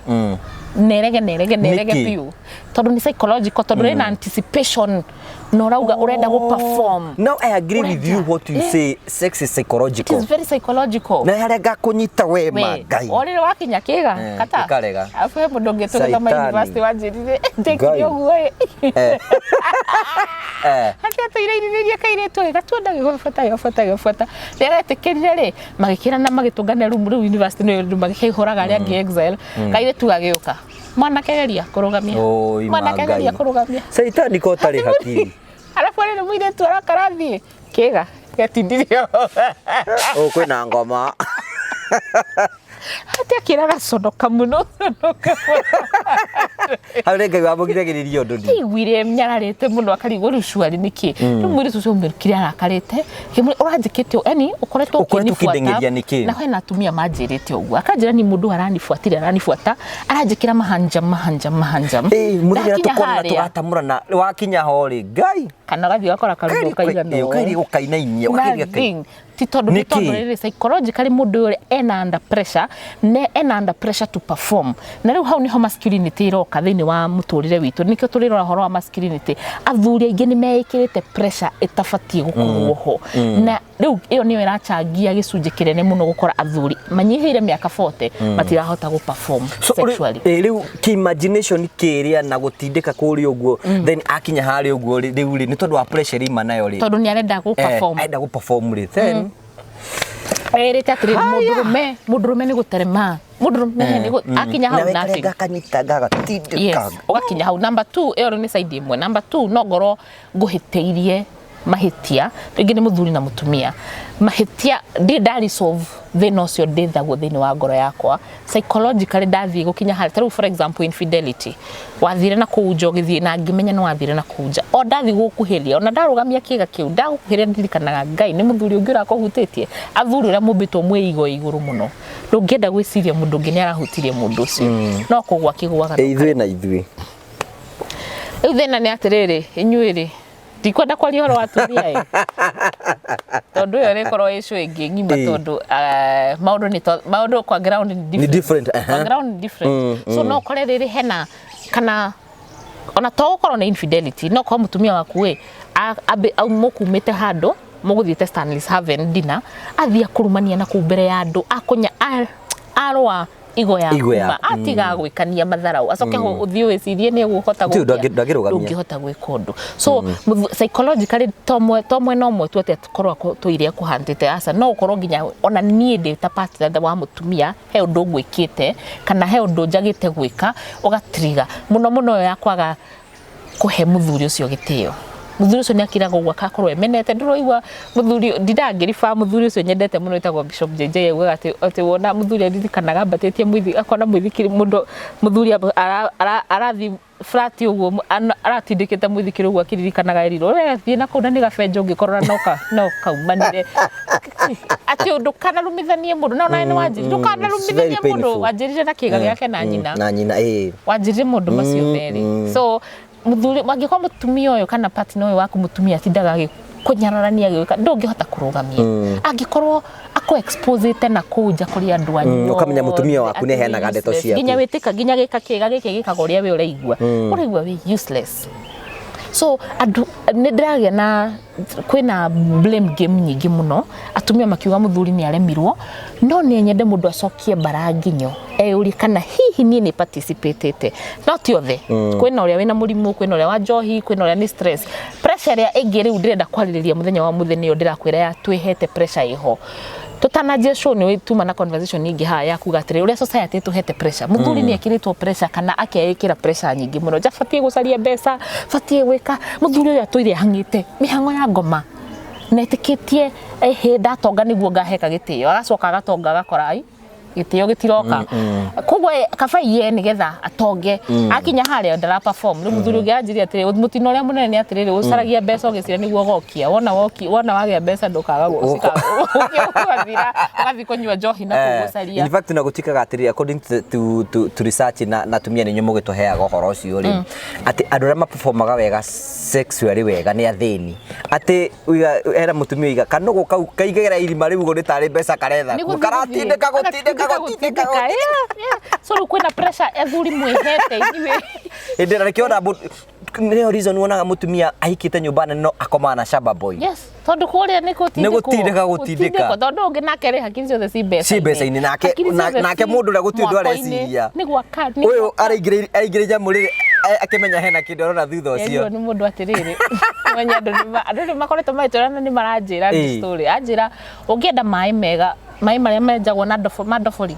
nerege nerege nerege Nĩkĩ? biũ, tondũ nĩ psychological, tondũ ĩna anticipation na ũrauga ũrenda gũ perform. Now I agree with you what you say, sex is It psychological. is very psychological. Na harĩa ngakũnyita we ma Ngai. O rĩrĩa wakinya kĩga kata gĩkarega. Arabu he mũndũ ũngĩ tũgĩthoma Caitani. university wanjĩrire ndekire Ngai. ũguo ĩ, atĩ atũire irirĩrie kairĩtu ĩ gatuona gĩgũbuata gĩgũbuata gĩgũbuata, rĩrĩa getĩkĩrire rĩ, magĩkĩrana magĩtũngana rumu rĩu university nĩ rĩu magĩkĩhũraga arĩa angĩ exile. Kairĩtu gagĩũka, mwanake geria kũrũgamia. Oi, ma Mwanake geria Ngai. kũrũgamia. Caitani ko tarĩ hakiri. Arabu rĩrĩ mũirĩtu arakarathiĩ kĩga getindirie. Ũũ kwĩna ngoma. Atĩ akĩra gaconoka mũno, conoka mũno. Hau nĩ Ngai wamũgiragĩrĩria ũndũ ndi. Aiguire nyararĩte mũno, akarigwo rĩu cuari nĩkĩ. Rĩu mũirĩtu ũcio mũrũkire arakarĩte, kĩmwĩra ũranjĩkĩte ũũ, yani ũkoretwo Ũkoretwo ũkĩnibuata. ũkĩndeng'eria nĩkĩ? Na hena atumia manjĩrĩte ũguo, akanjĩra ni mũndũ aranibuatire, aranibuata, aranjĩkĩra mahanjam mahanjam mahanjam. Ĩĩ, mũthenya Ndakinya tũkona harĩa, tũgatamũrana wakinya ho rĩ Ngai. Kana ũgathiĩ ũgakora karũgũ kaigana ũũ. Ũkairi gũkainainia ũkageria Nothing. Ti tondũ nĩ Nĩkĩ? tondũ rĩrĩ psychologically mũndũ ũyũ ena under pressure, ne ena under pressure to perform. Na rĩu hau nĩho masculinity ĩroka thĩinĩ wa mũtũrĩre witũ. Nĩkĩo tũrĩrora ũhoro wa masculinity. Athuri aingĩ nĩ meĩkĩrĩte pressure ĩtabatiĩ gũkorwo ho, na rĩu ĩyo nĩyo ĩrachangia gĩcunjĩ kĩnene mũno gũkora athuri manyihĩire mĩaka 40 matirahota gũ perform So, sexually. Rĩu kĩ-imagination kĩrĩa na gũtindĩka kũrĩa ũguo, then akinya harĩa ũguo rĩ, rĩu rĩ, nĩ tondũ wa pressure ima nayo rĩ, tondũ nĩ arenda gũ perform. Arenda gũ perform rĩ, then Erĩte atĩrĩrĩ, mũndũrũme, mũndũrũme nĩ gũterema, mũndũrũme nĩ akinya hau, nawe nothing. karenga akanyita gagatindĩka. Yes, ũgakinya hau. Number 2, ĩyo nĩ side ĩmwe. Number 2, no ngorwo ngũhĩtĩirie. Mahĩtia rĩngĩ nĩ mũthuri na mũtumia, mahĩtia ndĩ nda resolve thĩna ũcio ndĩthagwo thĩinĩ wa ngoro yakwa psychologically. Ndathiĩ gũkinya harĩa, tarĩu for example infidelity, wathire na kũu nja, ũgĩthiĩ na ngĩmenya nĩ wathire na kũu nja, o ndathiĩ gũkuhĩria, ona ndarũgamia kĩga kĩu ndagũkuhĩrĩria, ndirikanaga Ngai nĩ mũthuri ũngĩ ũrakũhutĩtie. Athuri ũrĩa mũmbĩtwo mwĩ igo igũrũ mũno, ndũngĩenda gwĩciria mũndũ ũngĩ nĩ arahutirie mũndũ ũcio, no kũgwa kĩgwaga. Ithuĩ na ithuĩ. Rĩu thĩna nĩ atĩrĩrĩ, inyuĩ rĩ, ndikwenda kwaria ũhoro wa atumia ĩ, tondũ ĩyo ĩrĩkorwo ĩ show ĩngĩ ng'ima. Tondũ maũndũ nĩ maũndũ kwa ground nĩ different. Different, kwa ground nĩ different. So no ũkore rĩrĩ hena kana ona to gũkorwo nĩ infidelity, no korwo mũtumia waku ĩ mũkumĩte handũ mũgũthiĩte Stanley's Haven dinner, athiĩ akũrumania na kũu mbere ya andũ, akũnya arũa igo yaku. Igo ma yaku. Atiga gwĩkania matharau, acoke ũthiĩ wĩcirie nĩ ũgũhota. Ndũ- ndangĩrũgamia. Ndũngĩhota gwĩka ũndũ. So psychologically to mwena ũmwe tu atĩ korwo tũire kũhantĩte, aca, no ũkorwo nginya ona niĩ ndĩ ta partner wa mũtumia, he ũndũ ngwĩkĩte kana he ũndũ njagĩte gwĩka ũgatriga mũno mũno ĩyo ya kwaga kũhe mũthuri ũcio gĩtĩo. Mũthuri ũcio nĩ akiraga ũguo, akakorwo emenete. Ndũraigua mũthuri ndindangĩriba mũthuri ũcio nyendete mũno wĩtagwo Bishop JJ augaga atĩ wona mũthuri aririkanaga ambatĩtie mũithi, akona mũithikiri, mũndũ mũthuri arathiĩ flat ũguo, aratindĩkĩte mũithikiri ũguo, akĩririkanaga erirwo we athiĩ na kũu na nĩ gabenjo ũngĩkorora no kaumanire, atĩ ndũkanarumithanie mũndũ no nawe nĩ wanjĩrire ndũkanarumithanie Very mũndũ. Painful. Wanjĩrire na kĩga gĩake na nyina. Na nyina, ĩ. Wanjĩrire mũndũ macio merĩ. So mũthuri, angĩkorwo mũtumia ũyũ kana partner ũyũ waku mũtumia atindaga agĩkũnyararania, agĩgwĩka, ndũngĩhota kũrũgamia angĩkorwo akũ exposete na kũu nja kũrĩ andũ anyu. Ũkamenya mũtumia waku othe nĩ aheanaga atĩ wĩ ndeto useless. ciaku. Nginya wĩtĩka, nginya gĩka kĩga gĩkĩ gĩkaga ũrĩa we ũraigua wĩ useless. So andũ nĩ ndĩragĩa na kwĩna blame game nyingĩ mũno, atumia makiuga mũthuri nĩ aremirwo, no nĩ nyende mũndũ acokie mbara nginyo, eyũrie kana hihi niĩ nĩ participatĩte. No ti othe, kwĩna ũrĩa wĩna mũrimũ, kwĩna ũrĩa wa njohi, kwĩna ũrĩa nĩ stress, pressure ĩrĩa ĩngĩ. Rĩu ndĩrenda kwarĩrĩria mũthenya wa mũthĩ nĩyo ndĩrakwĩra ya twĩhete pressure ĩho. Tũtananjia show nĩ tuma na conversation ingĩ haha ya kuga atĩrĩ, ũrĩa society ĩtũhete pressure, mũthuri nĩ ekĩrĩtwo pressure kana akeĩkĩra pressure nyingĩ mũno, nja batiĩ gũcaria mbeca, batiĩ gwĩka. Mũthuri ũyũ atũire ahang'ĩte mĩhang'o ya ngoma na etĩkĩtie ĩhĩ ndatonga nĩguo ngaheka gĩtĩo, agacoka agatonga, agakora ai gĩtĩo gĩtiroka, koguo kaba iye nĩgetha atonge. Akinya harĩa ndara perform. Rĩu mũthuri ũngĩ anjirie atĩrĩ, mũtino ũrĩa mũnene nĩ atĩrĩrĩ, ũcaragia mbeca ũgĩciria nĩguo ũgokia, wona woki, wona wagĩa mbeca ndũkaga ũgathira, ũgathiĩ kũnyua njohi na kũu gũcaria. In fact, na gũtuĩkaga atĩrĩrĩ, according to research na atumia nĩ inyuĩ mũgĩtũheaga ũhoro ũcio rĩ, atĩ andũ arĩa maperformaga wega sexually wega nĩ athĩni, atĩ hena mũtumia uiga kanũgũ kau kaigĩra irima rĩu ũguo nĩ tarĩ mbeca karetha Nĩ kuo, gũthiĩ karatindĩka gũtindĩka gũtindĩka. Gũtindĩka, yeah. So rĩu kwĩna pressure athuri mwĩhete inyuĩ. Hĩndĩ ĩrĩa nĩkĩo ona nĩyo reason wonaga mũtumia ahikĩte nyũmba nene no akomaga na shamba boy. Yes, tondũ kũrĩa nĩ Nĩ gũtindĩka gũtindĩka. Tondũ ũngĩ nake rĩ, hakiri ciothe ci mbeca-inĩ. Ci mbeca-inĩ, Hakiri ciothe nake ci mũndũ ũrĩa gũtirĩ ũndũ mwako-inĩ. areciria. Nĩ gwaka nĩ Ũyũ gwaka. araingĩrĩire nyamũ rĩrĩ akĩmenya hena kĩndũ arona thutha ũcio. Erirwo nĩ mũndũ atĩrĩrĩ, menye andũ nĩ makoretwo magĩtwĩra na nĩ maranjĩra story, anjĩra ũngĩenda maĩ mega, maĩ marĩa menjagwo na ma ndobori,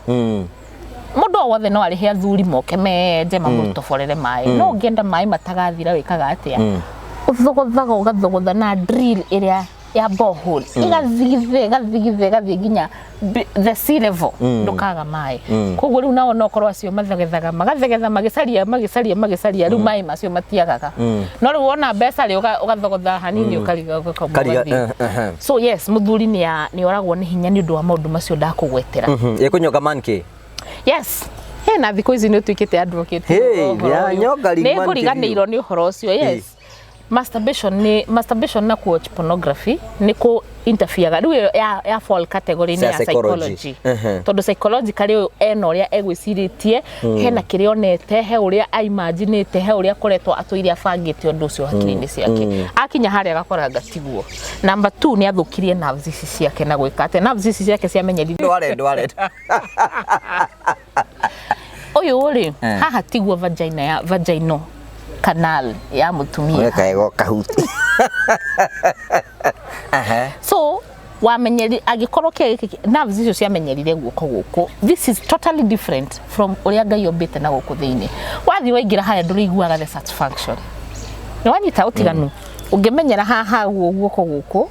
mũndũ o wothe no arĩhe athuri moke menje mamũtoborere maĩ, no ũngĩenda maĩ matagathira wĩkaga atĩa? Ũthogothaga, ũgathogotha na drill ĩrĩa ya borehole, ĩgathigitha, ĩgathigitha, ĩgathiĩ nginya the sea level, ndũkaga maĩ. Koguo rĩu nao no korwo acio mathegethaga, magathegetha, magĩcaria, magĩcaria, magĩcaria, rĩu maĩ macio matiagaga. No rĩu wona mbeca rĩ, ũgathogotha hanini, ũkariga, ũgakauma, ũgathiĩ. So yes, mũthuri nĩ oragwo nĩ hinya nĩ ũndũ wa maũndũ macio ndakũgwetera. Ĩkũnyonga man kĩ? Yes, he na thikũ ici nĩ ũtuĩkĩte advocate Hey, ũhoro ya ũyũ. nyonga Nĩ ringman. ngũriganĩirwo nĩ ũhoro ũcio. Yes, masturbation nĩ masturbation na watch pornography nĩ kũ interferega. Rĩu ĩyo ya fall category nĩ Cia ya psychology. psychology, tondũ psychologically ũyũ ena ũrĩa egwĩcirĩtie, hena kĩrĩa onete, he ũrĩa aimaginĩte, he ũrĩa akoretwo atũire abangĩte ũndũ ũcio hakiri-inĩ ciake. Akinya harĩa agakora ngatiguo. Number two, nĩ athũkirie nerves ici ciake na gwĩka atĩ nerves ici ciake ciamenyerire. Ndware ndware. Ũyũ rĩ, haha tiguo vagina ya vaginal canal ya mũtumia. Kaego kahuti. Aha. So wamenyeri angĩkorwo kĩa gĩkĩ nerves icio ciamenyerire guoko gũkũ, this is totally different from ũrĩa Ngai ombĩte na gũkũ thĩinĩ. Wathiĩ waingĩra harĩa, ndũrĩiguaga the satisfaction. Nĩ wanyita ũtiganu? Ũngĩmenyera haha guo guoko gũkũ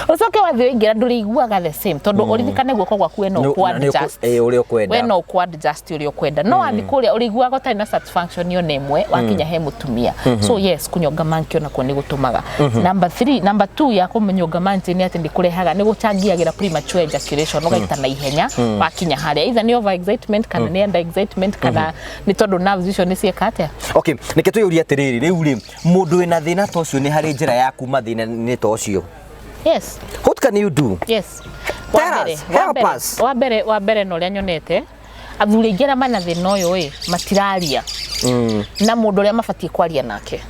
ũcoke wathiĩ waingĩra, ndũrĩiguaga the same, tondũ ũririkane guoko gwaku we no ũkũ-adjust. Ũrĩa ũkwenda. We no ũkũ-adjust ũrĩa ũkwenda, no wathiĩ kũrĩa ũrĩiguaga ũtarĩ na satisfaction ona ĩmwe wakinya he mũtumia. So yes, kũnyonga monkey onakuo nĩ gũtũmaga. Number three, number two ya kũnyonga monkey nĩ atĩ nĩ kũrehaga, nĩ gũchangiagĩra premature ejaculation, ũgaita na ihenya wakinya harĩa, either nĩ over excitement kana nĩ under excitement kana nĩ tondũ nerves icio nĩ cieka atĩa. Okay, nĩkĩ twĩyũrie atĩrĩrĩ, rĩu rĩ, mũndũ wĩna thĩna ta ũcio, nĩ harĩ njĩra ya kuma thĩna-inĩ ta ũcio? Yes. What can you do? Yes. Tell us, help us. Wa mbere na ũrĩa nyonete athuri aingĩ arĩa mena thĩna ũyũ ĩ matiraria na mũndũ ũrĩa mabatiĩ kwaria nake,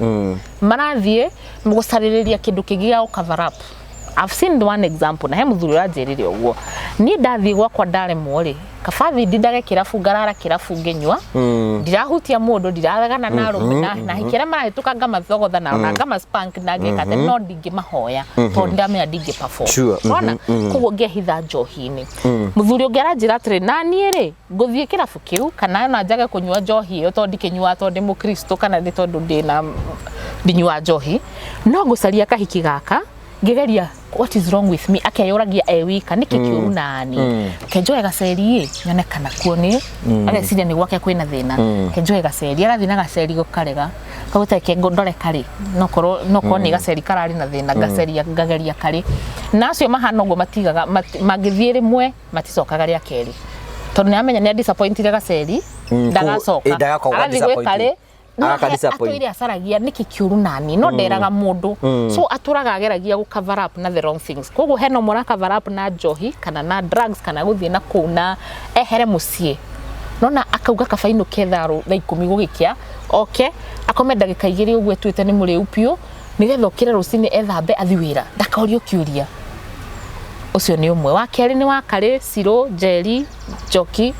marathiĩ gũcarĩrĩria kĩndũ kĩngĩ gĩa gũ cover up. I've seen one example, na he mũthuri ũranjĩrire ũguo, niĩ ndathiĩ gwakwa ndaremwo rĩ, kaba ndindage kĩrabu, ngarara kĩrabu ngĩnyua, ndirahutia mũndũ, ndiraregana na arũme na hiki arĩa marahĩtũka ngamathogotha na ngamaspank na ngĩka atĩ no ndingĩmahoya tondũ ndamenya ndingĩ perform. Wona koguo ngehitha njohi-inĩ. Mũthuri ũngĩ aranjĩra atĩrĩ, na niĩ rĩ, ngũthiĩ kĩrabu kĩu kana ona njage kũnyua njohi ĩyo, tondũ ndikĩnyuaga tondũ ndĩ mũkristo kana nĩ tondũ ndĩna ndinyua njohi, no ngũcaria kahiki gaka ngĩgeria what is wrong with me. Akeyũragia e wika nĩkĩ kĩũru nani, kenjoe gaceri ĩ nyone kana kuo nĩ ageciria nĩ gwake kwĩna thĩna, kenjoe gaceri, agathiĩ na gaceri gũkarega kagũteke ndore karĩ nokorwo nĩ gaceri kararĩ na thĩna, ngaceria ngageria karĩ na acio mahana ũguo matigaga mangĩthiĩ rĩmwe maticokaga rĩa kerĩ, tondũ nĩ amenya nĩ disappointire gaceri, ndagacoka. Ndagakorwo agathiĩ gwĩ disappointed. karĩ no Agaka disappoint. Atũire acaragia nĩkĩ kĩũru nani, no nderaga mũndũ, so atũraga ageragia gũ cover up na the wrong things. Koguo hena ũmwe ũra cover up na njohi kana na drugs kana gũthiĩ na kũu na ehere mũciĩ, nona akauga kaba inũke thaa 10 gũgĩkĩa, oke akome ndagĩka 2 ũguo etuĩte nĩ mũrĩu biũ, nĩgetha ũkĩre rũcinĩ ethambe athi wĩra ndakorio kĩũria. Ũcio nĩ ũmwe. Wa kerĩ nĩ wa karĩ cirũ njeri njoki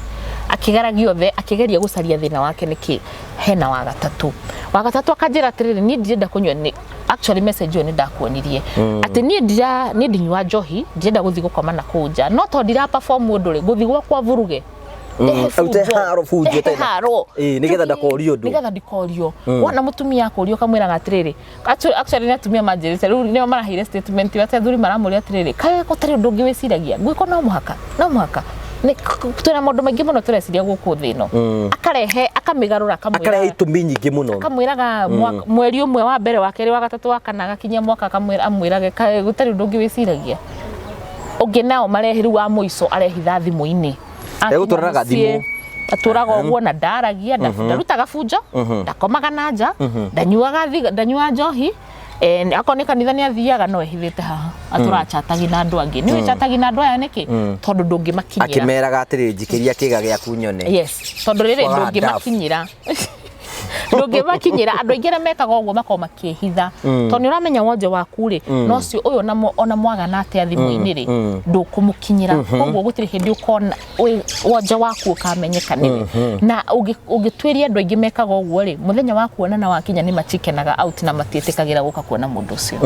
akĩgeragia othe, akĩgeria gũcaria thĩna wake nĩkĩ. Hena wa gatatũ. Wa gatatũ akanjĩra atĩrĩrĩ, niĩ ndirenda kũnyua nĩ actually message ĩyo nĩ ndakuonirie atĩ niĩ ndira niĩ ndinyua njohi, ndirenda gũthiĩ gũkoma na kũu nja, no tondũ ndira perform ũndũ rĩ, ngũthiĩ gwakwa vuruge. Ndehe Ute bunjo. haro bunjo Ndehe tena. haro. Ĩĩ, nĩgetha ndakorio ũndũ. Nĩgetha ndikorio. Wona mũtumia akũrio ũkamwĩraga atĩrĩrĩ, actually nĩ atumia manjĩrĩte rĩu nĩo maraheire statement atĩ athuri maramũria atĩrĩrĩ, kaĩ gũtarĩ ũndũ ũngĩ wĩciragia gwĩko? No mũhaka twĩna maũndũ maingĩ mũno tũreciria gũkũ thĩ ĩno. Akarehe akamĩgarũra akarehe akamwĩra itũmi nyingĩ mũno. Akamwĩraga mweri ũmwe wa mbere, wa kerĩ, wa gatatũ, wa kana, agakinyia mwaka akamwĩra amwĩrage kaĩ gũtarĩ ũndũ ũngĩ wĩciragia. Ũngĩ nao marehe rĩu wa mũico arehitha thimũ-inĩ. Akinya Egũtũraraga mũciĩ, thimũ. Atũraga ũguo na ndaragia, ndarutaga bunjo, ndakomaga na nja, ndanyuaga ndanyuaga njohi. Akorwo nĩ kanitha nĩ athiaga, no ehithĩte haha atũraga chatagi na andũ angĩ. Nĩ chatagi na andũ aya nĩkĩ? Tondũ ndũngĩmakinyĩra. Akĩmeraga atĩrĩ, njikĩria kĩga gĩaku nyone. Yes, tondũ rĩrĩ Kwaga. Ndũngĩmakinyĩra, ndũngĩmakinyĩra. Andũ aingĩ arĩa mekaga ũguo makoragwo makĩhitha, tondũ nĩ ũramenya wonje waku rĩ, no ũcio ũyũ ona mwagana atĩa thimũ-inĩ rĩ, ndũkũmũkinyĩra. Koguo gũtirĩ hĩndĩ ũkona wonje waku ũkamenyeka nĩwe. Na ũngĩtuĩria andũ aingĩ mekaga ũguo rĩ, mũthenya wa kuonana wakinya nĩ machikenaga out na matiĩtĩkagĩra gũka kuona mũndũ ũcio,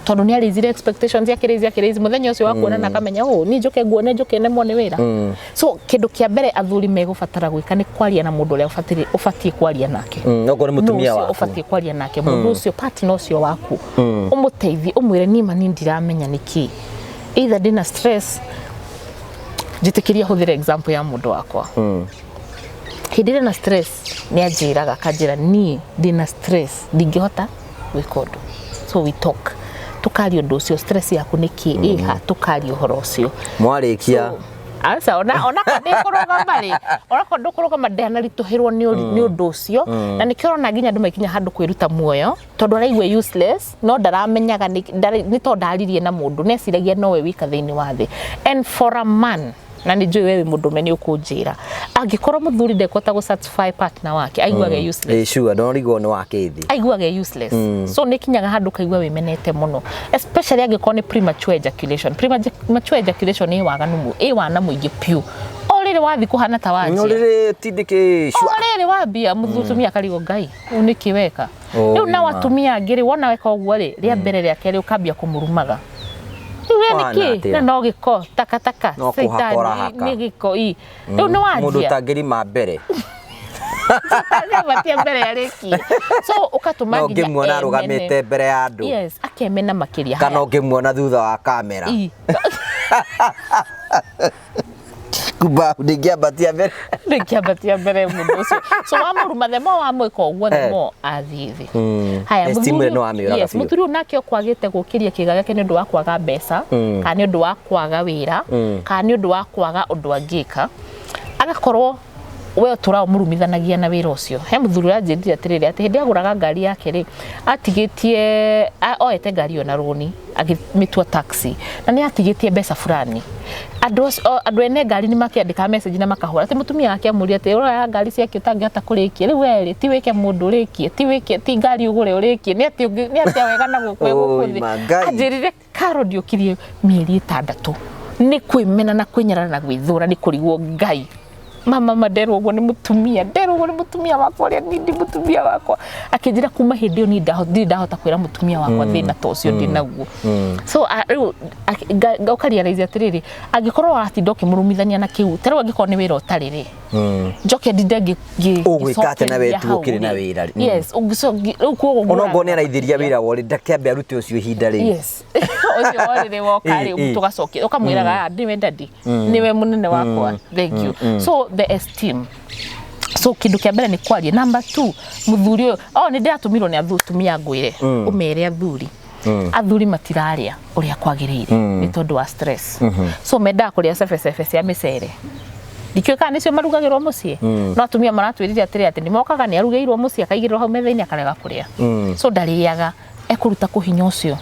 tondũ nĩ arĩizire expectations, akĩrĩizi akĩrĩizi, mũthenya ũcio wa kuonana akamenya ũ niĩ njũke nguone njũke nemwo nĩ wĩra. So kĩndũ kĩa mbere athuri megũbatara gwĩka nĩ kwaria na mũndũ ũrĩa ũbatiĩ kwaria nake. Okorwo nĩ mũtumia Nũ ũcio waku. Ũbatiĩ kwaria nake, mũndũ ũcio, partner ũcio waku, ũmũteithie, ũmwĩre niĩ ma niĩ ndiramenya nĩkĩ, either ndĩna stress. Njĩtĩkĩria hũthĩre example ya mũndũ wakwa. Hĩndĩ ĩrĩa na stress nĩ anjĩraga, akanjĩra niĩ ndĩna stress, ndingĩhota gwĩka ũndũ. So we talk, tukaria ũndũ ũcio, stress yaku nĩ kĩ ĩha, tukaria ũhoro ũcio. Mwarĩkia. Aca, ona korwo ndĩkũrũgama rĩ, ona korwo ndũkũrũgama, ndanaritũhĩrwo nĩ ũndũ ũcio. Na nĩkĩo ũrona nginya andũ makinya handũ kwĩruta muoyo, tondũ araigua useless, no ndaramenyaga nĩ tondũ ndaririe na mũndũ, neciragia nowe wika thĩinĩ wa thĩ. And for a man, na nĩ njũĩ we wĩ mũndũme nĩ ũkũnjĩra, angĩkorwo mũthuri ndekũhota gũ satisfy partner wake, aiguaga useless. Ĩ sure, ndorigwo nĩ wakĩthi. Aiguaga useless. So nĩ kinyaga handũ kaigua wĩmenete mũno, especially angĩkorwo nĩ premature ejaculation. Premature ejaculation ĩ waganu ĩ wana mũingĩ piũ, o rĩrĩ wathiĩ kũhana ta No wanjia rĩrĩ tindĩkĩ. O rĩrĩ wambia, mũtumia akarigwo, Ngai, ũyũ nĩkĩ weka? Oh, Rĩu na ma. atumia angĩ rĩ, wona weka ũguo rĩ, rĩa mbere, rĩa kerĩ, ũkambia kũmũrumaga. Rĩu we Wana nĩkĩ atĩa? na no gĩko takataka. No Caitani, kũhaka ũrahaka. nĩ gĩko i rĩu nĩ Mũndũ wanjia ũtangĩrima mbere. Ndangĩambatia mbere arĩkie. So ũkatũma No nginya ũngĩmuona emene. arũgamĩte mbere ya andũ. Yes, akemena makĩria. Kana ũngĩmuona thutha wa kamera. Ii. Kumbahu ndingĩambatia mbere. Ndingĩambatia mbere mũndũ ũcio. So wamũruma, the more wamwĩka ũguo, the more athiĩ thĩ. Haya, Esteem mũthuri ĩno wamĩũraga yes, biũ. mũthuri ũyũ nake ũkwagĩte gũkĩria kĩga gĩake nĩ ũndũ wa kwaga mbeca, kana nĩ ũndũ wa kwaga wĩra, kana nĩ ũndũ wa kwaga ũndũ angĩka, agakorwo we ũtũraga ũmũrumithanagia na wĩra ũcio. He mũthuri ũranjĩrire atĩrĩrĩ, atĩ hĩndĩ agũraga ngari yake rĩ, atigĩtie oete ngari ĩyo na rũni, akĩmĩtua taxi, na nĩ atigĩtie mbeca fulani. Andũ acio, andũ ene ngari nĩ makĩandĩkaga message na makahũra atĩ mũtumia wake amũria atĩ ũroya ngari ciake ũtangĩhota kũrĩkia, rĩu we rĩ, ti wĩke mũndũ ũrĩkie, ti wĩke, ti ngari ũgũre ũrĩkie, nĩ atĩ ũngĩ, nĩ atĩa wega na gũkũ gũkũ Oi, thĩ. ma Ngai. Anjĩrire Karo ndiũkirie mĩeri 6 nĩ kwĩmena na kwĩnyarara na gwĩthũra, nĩ kũrigwo Ngai mama mama nderwo ũguo nĩ mũtumia, nderwo ũguo nĩ mũtumia wakwa ũrĩa niĩ ndi mũtumia wakwa. Akĩnjĩra kuma hĩndĩ ĩyo niĩ ndirĩ ndahota kwĩra mũtumia wakwa thĩna ta ũcio ndĩ naguo. So rĩu ũkarealize atĩrĩrĩ, angĩkorwo watinda ũkĩmũrumithania na kĩu, ta rĩu angĩkorwo nĩ wĩra ũtarĩ rĩ, njoke ndinde Ũgwĩka atĩa na we ngĩcokeria tu hau ũkĩrĩ na rĩ. wĩra rĩ? Yes, rĩu koguo Ona ngũraga okorwo nĩ araithĩria wĩra worĩ, ndakĩambe arute ũcio ihinda rĩu. Yes. Ũcio worĩrĩ woka rĩ, tũgacokia ũkamwĩraga, "Ah, nĩwe daddy, nĩwe mũnene wakwa, thank you." So the esteem. So kĩndũ kĩa mbere nĩ kwaria. Number 2, mũthuri ũyũ, oh, nĩ ndĩratũmirwo nĩ atumia ngwĩre, ũmere athuri. Athuri matirarĩa ũrĩa kwagĩrĩire nĩ tondũ wa stress. So mendaga kũrĩa cebecebe cia mĩcere. Ndikĩũĩ kana nĩcio marugagĩrwo mũciĩ. No atumia maratwĩrire atĩrĩ, atĩ nĩ mokaga nĩ arugĩirwo mũciĩ, akaigĩrĩrwo hau metha-inĩ, akarega kũrĩa. So ndarĩaga, ekũruta kũ hinya ũcio.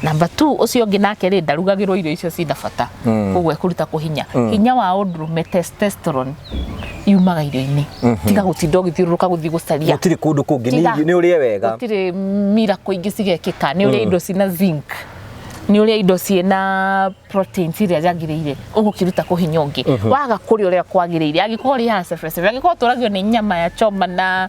Number 2, ũcio ũngĩ nake rĩ, ndarugagĩrwo irio icio cina bata. Koguo ekũruta kũ hinya. Hinya wa ũndũrũme, testosterone, yumaga irio-inĩ. Tiga gũtinda ũgĩthiũrũrũka gũthiĩ gũcaria. Gũtirĩ kũndũ kũngĩ, Tiga. nĩ ũrĩe wega. Gũtirĩ miracle ingĩ cigekĩka, nĩ ũrĩa indo cina zinc, nĩ ũrĩa indo ciĩna proteins iria yagĩrĩire, ũgũkĩruta kũ hinya ũngĩ. Waga kũrĩa ũrĩa kwagĩrĩire, angĩkorwo ũrĩaga cebecebe, angĩkorwo ũtũragio nĩ nyama ya choma na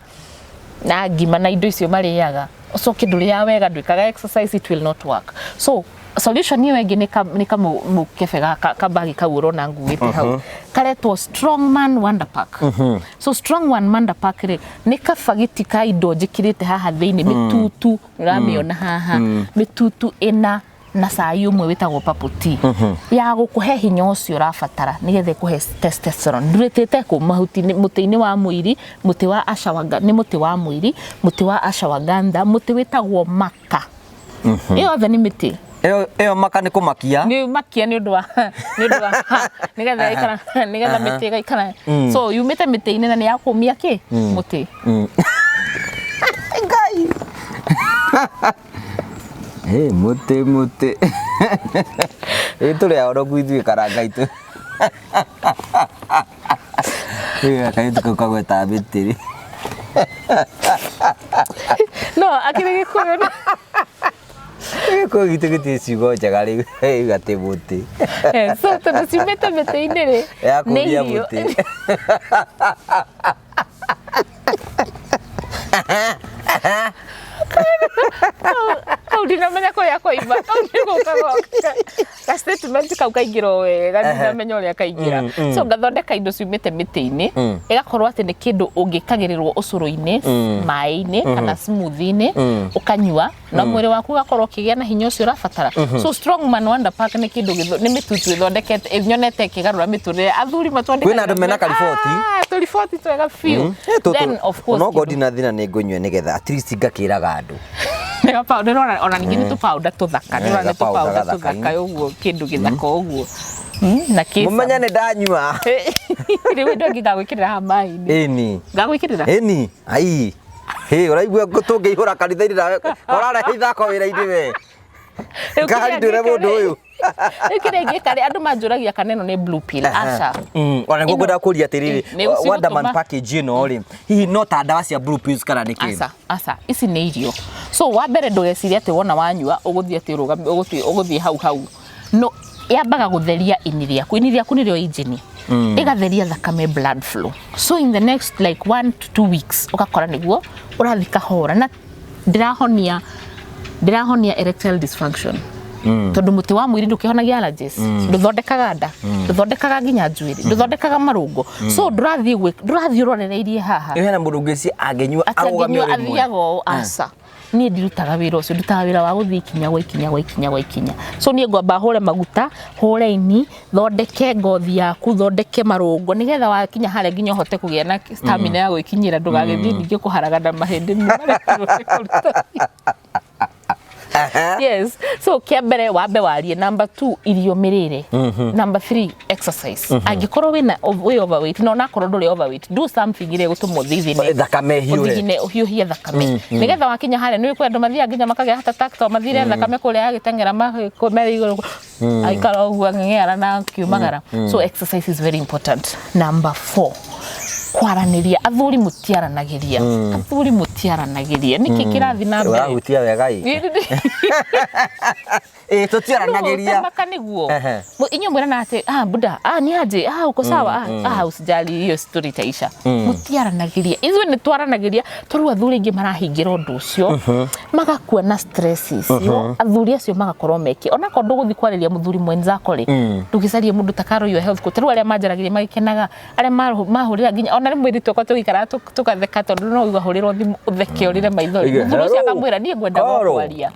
ngima na indo icio marĩaga, ũcoke ndũrĩaga wega, ndwĩkaga exercise, it will not work. So solution ĩyo ĩngĩ nĩ kamũkebe gaka, kabagi kau ũrona nguĩte hau, karetwo Strong Man Wonder Pack. So Strong Man Wonder Pack rĩ, nĩ kabagiti ka indo njĩkĩrĩte haha thĩinĩ, mĩtutu ũramĩona haha, mĩtutu ĩna na cai ũmwe wĩtagwo purple tea, ya gũkũhe hinya ũcio ũrabatara nĩgetha ĩkũhe testosterone. Ndurĩtĩte kũ mahuti-inĩ, mũtĩ-inĩ wa mũiri, mũtĩ wa ashwagandha, nĩ mũtĩ wa mũiri, mũtĩ wa ashwagandha, mũtĩ wĩtagwo maka. Ĩyo yothe nĩ mĩtĩ. Ĩyo maka nĩ kũmakia. Nĩ makia nĩ ũndũ wa nĩgetha ĩikara, nĩgetha mĩtĩ ĩgaikara. So yumĩte mĩtĩ-inĩ na nĩ ya kũmia kĩ mũtĩ. Ngai. Hey, mũtĩ mũtĩ. Ĩ tũrĩ aorogu ithuĩ karanga itũ. Ĩ kairĩtu kau kagwetaga mĩtĩ rĩ. No akĩrĩ Gĩkũyũ nĩ Gĩkũyũ gitũ gĩtirĩ ciugo njega rĩu, rĩu atĩ mũtĩ. So tondũ ciumĩte mĩtĩ-inĩ rĩ, Ya nĩ kũmia irio. mũtĩ. Kau ndinamenya kũrĩa koima, kau nĩgũka goka. Ka statement kau kaingĩra o wega, ndinamenya ũrĩa kaingĩra. So ngathondeka indo ciumĩte mĩtĩ-inĩ, ĩgakorwo atĩ nĩ kĩndũ ũngĩkagĩrĩrwo ũcũrũ-inĩ, maĩ-inĩ, kana smoothie-inĩ, ũkanyua, na mwĩrĩ waku ũgakorwo ũkĩgĩa na hinya ũcio ũrabatara. So Strong Man Wonder Pack nĩ kĩndũ nĩ mĩtutu ĩthondekete, nyonete ĩkĩgarũra mĩtũrĩre. Athuri matwandĩkagĩra Kwĩna andũ mena kariboti. Ah, tũriboti twega biũ. Then of course Onokorwo ndina thĩna nĩ ngũnyua nĩgetha at least ngakĩraga andũ. Nĩ ga powder, nĩũrona ona ningĩ nĩ tũpowder tũthaka, nĩũrona nĩ Ga powder tũpowder gathaka, tũthaka ũguo, kĩndũ gĩthaka ũguo. Na kĩ Mũmenye nĩ ndanyua. Rĩu indo ingĩ ngagwĩkĩrĩra haha maĩ-inĩ. Ĩni. Ngagwĩkĩrĩra? Ĩni. Ai. Hĩ, ũraigua tũngĩihũra kanitha-inĩ nawe ũrarehe ithako wĩra-inĩ we. Rĩu kĩrĩa Ngari ndũre ngĩka mũndũ rĩ- ũyũ. Rĩu kĩrĩa ingĩka rĩ, andũ manjũragia kana ĩno nĩ blue pill. Aca. Ona nĩguo Ĩno- ngwendaga kũria atĩrĩrĩ, Nĩ ũcio Wonderman gũtũma- package ĩno rĩ, hihi no ta ndawa cia blue pills kana nĩ kĩ? Aca, aca, ici nĩ irio. So wa mbere ndũgecirie atĩ wona wanyua ũgũthiĩ atĩ ũrũgame, ũgũthiĩ hau hau. No yambaga gũtheria ini rĩaku. Ini rĩaku nĩrĩo engine. Ĩgatheria thakame, blood flow. So in the next like 1 to 2 weeks ũgakora nĩguo ũrathiĩ kahora. Na ndĩrahonia erectile dysfunction. Tondũ mũtĩ wa mwĩrĩ ndũkĩhonagia allergies, ndũthondekaga nda, ndũthondekaga nginya njuĩrĩ, ndũthondekaga marũngo. So ndũrathiĩ ũrorereirie haha. Ĩyo hena mũndũ ũngĩ angĩnyua atĩ arũgame angĩnyua o rĩmwe. Athiaga ũũ, aca. Niĩ ndirutaga wĩra ũcio, ndutaga wĩra wa gũthiĩ ikinya gwa ikinya gwa ikinya gwa ikinya. So niĩ ngwamba hũre maguta, hũre ini, thondeke ngothi yaku, thondeke marũngo, nĩgetha wakinya harĩa nginya ũhote kũgĩa na stamina ya gwĩkinyĩra, ndũgagĩthiĩ ningĩ kũharagana mahĩndĩ nĩ kũruta. Yes, so kĩa mbere wambe warie, number 2 irio, mĩrĩre, number 3 exercise. Angĩkorwo wĩna wĩ overweight, na onakorwo ndũrĩ overweight, do something ĩrĩa ĩgũtũma ũthithine. Thakame hiũhe. Ũthithine, ũhiũhie thakame, nĩgetha wakinya harĩa nĩ kwĩ andũ mathiaga nginya makagĩa heart attack tondũ mathire thakame kũrĩa yagĩteng'era mere igũrũ, aikara ũguo ang'eng'eara na akiumagara. So exercise is very important. Number 4, kwaranĩria. Athuri mũtiaranagĩria, athuri mũtiaranagĩria. Nĩkĩ kĩrathiĩ na mbere? Ũrahutia wega ĩ. Ĩ, tũtiaranagĩria. Tamaka nĩguo. Ehe. Inyuĩ mwĩrana atĩ, "Ah, buda, ah, ni aje, ah, uko sawa, ah, ah, usijali, hiyo story itaisha." Mũtiaranagĩria. Ithuĩ nĩ twaranagĩria. Tondũ athuri aingĩ marahingĩra ũndũ ũcio, magakua na stress icio. Athuri acio magakorwo meki onakorwo ndũgũthiĩ kwarĩria mũthuri mwenzako rĩ, ndũgĩcarie mũndũ ta Karo, your health coach. Rĩu arĩa manjaragĩria magĩkenaga, arĩa mahũrĩra nginya ona rĩmwe ithuĩ twakwa tũgĩikaraga tũgatheka, tondũ no ũgahũrĩrwo thimũ ũtheke ũrĩre maithori. Oige, Mũthuri ũcio "Hello, akamwĩra, "Niĩ ngwenda Karo." kwaria."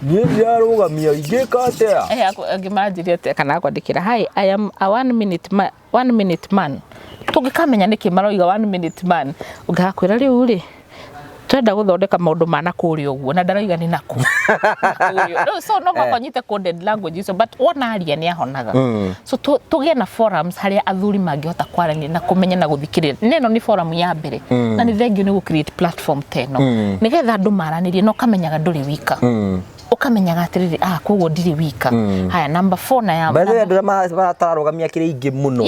Niĩ ndirarũgamia, ingĩka atĩa? Eh, angĩ manjĩria atĩa kana akwandĩkĩra, "Hi, I am a one minute ma, one minute man." Tũngĩkamenya nĩkĩ maroiga one minute man, ũngĩgakwĩra rĩu rĩ twenda gũthondeka maũndũ ma nakũrĩa ũguo, na ndaroiga nĩ nakũ nakũrĩa. Rĩu so no mũhaka ũnyite coded language icio, but wona aria nĩ ahonaga. So tũgĩe na forums harĩa athuri mangĩhota kwaranĩria na kũmenya na gũthikĩrĩria. Na ĩno nĩ forum ya mbere, na nĩ thengiũ nĩ gũ create platform ta ĩno, nĩgetha andũ maranĩrie na ũkamenyaga ndũrĩ wika, ũkamenyaga atĩrĩrĩ, ah, koguo ndirĩ wika. Haya, number 4 na ya By the way, andũ arĩa matararũgamia kĩrĩ aingĩ mũno.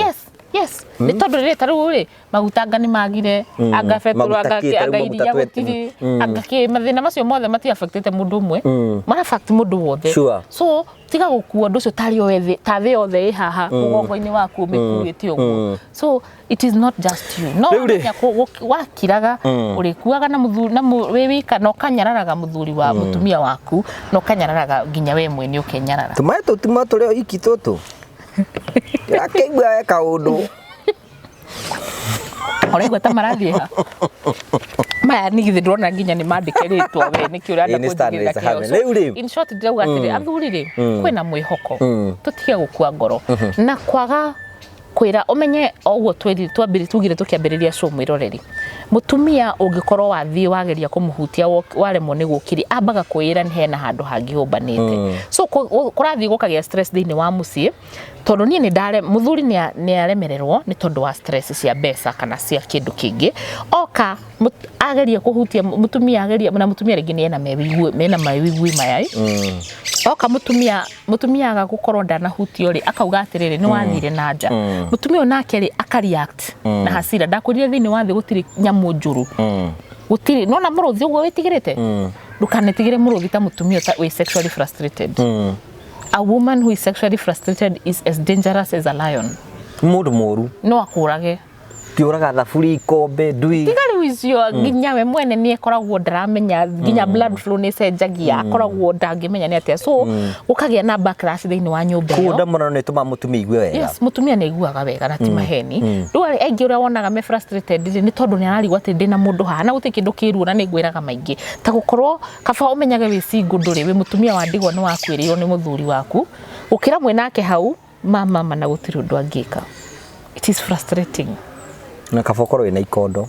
Yes, nĩ tondũ rĩrĩ, ta rĩu rĩ, maguta anga nĩ magire, anga betũrũ, Maguta anga kĩ, ta rĩu anga maguta iria gũtirĩ, anga kĩ. Mathĩna macio mothe mati affectĩte mũndũ ũmwe, mara affect mũndũ wothe. So tiga gũkua ũndũ ũcio tarĩ o thĩ, ta thĩ yothe ĩ haha mũgongo-inĩ waku ũmĩkuĩte ũguo. So it is not just you. No Rĩu rĩ- wamenya wakiraga ũrĩkuaga na mũthuri na wĩ wika, na ũkanyararaga mũthuri wa mũtumia waku, na ũkanyararaga nginya we mwene ũkenyarara. Tũmaĩ tũtuma tũrĩ o iki tũtũ ndĩrakĩigua we kaũndũ. Ũraigua ta marathiĩ ha maya? Nĩ githĩ ndĩrona nginya nĩ mandĩke rĩtwa we nĩkĩ ũrenda Ĩĩ, nĩ Stanley kũnjigĩrĩra Sahame. kĩo? So, Rĩu rĩ. in short, ndĩrauga atĩrĩ, athuri rĩ, kwĩna mwĩhoko. Tũtige gũkua ngoro na kwaga kwĩra ũmenye o ũguo twambĩrĩ tugire tũkĩambĩrĩria show. Mwĩroreri, mũtumia ũngĩkorwo wathiĩ wageria kũmũhutia waremwo nĩ gũkĩria, ambaga kwĩra nĩ hena handũ hangĩ hũmbanĩte. So kũrathiĩ gũkagĩa stress thĩinĩ wa mũciĩ, tondũ niĩ nĩ ndare mũthuri nĩ aremererwo nĩ tondũ wa stress cia mbeca kana cia kĩndũ kĩngĩ. Oka ageria kũhutia mũtumia, ageria na mũtumia rĩngĩ nĩ ena mewĩigui, mena mawĩigui maya ĩ. Oka mũtumia aga gũkorwo ndanahutio rĩ, akauga atĩrĩrĩ, nĩ wathire na nja. Mũtumia ũyũ nake rĩ, aka react na hasira. Ndakwĩrire thĩinĩ wa thĩ gũtirĩ nyamũ njũru, gũtirĩ. Nona mũrũthi ũguo wĩtigĩrĩte, ndũkanetigĩre mũrũthi ta mũtumia wĩ sexually frustrated. A woman who is sexually frustrated is as dangerous as a lion. Mũndũ mũru. No akũrage. Kĩũraga thaburi, ikombe, ndui. Tiga rĩu icio, nginya we mwene nĩ akoragwo ndaramenya, nginya blood flow nĩ ĩcenjagia, akoragwo ndangĩmenya nĩ atĩa. So gũkagĩa na backlash thĩinĩ wa nyũmba Koguo ĩyo. ndamũrano nĩ ĩtũmaga mũtumia aigue wega. Yes, mũtumia nĩ aiguaga wega na ti maheni. Rĩu arĩa aingĩ ũrĩa wonaga me frustrated rĩ, nĩ tondũ nĩ ararigwo atĩ ndĩna mũndũ haha na gũtirĩ kĩndũ kĩruo, na nĩ ngwĩraga maingĩ ta gũkorwo kaba ũmenyage wĩ single, ndũrĩ wĩ mũtumia wa ndigwa, nĩ wakuĩrĩirwo nĩ mũthuri waku, gũkĩra mwĩ nake hau mama na gũtirĩ ũndũ angĩka. It is frustrating. Na kaba ũkorwo wĩna ikondo.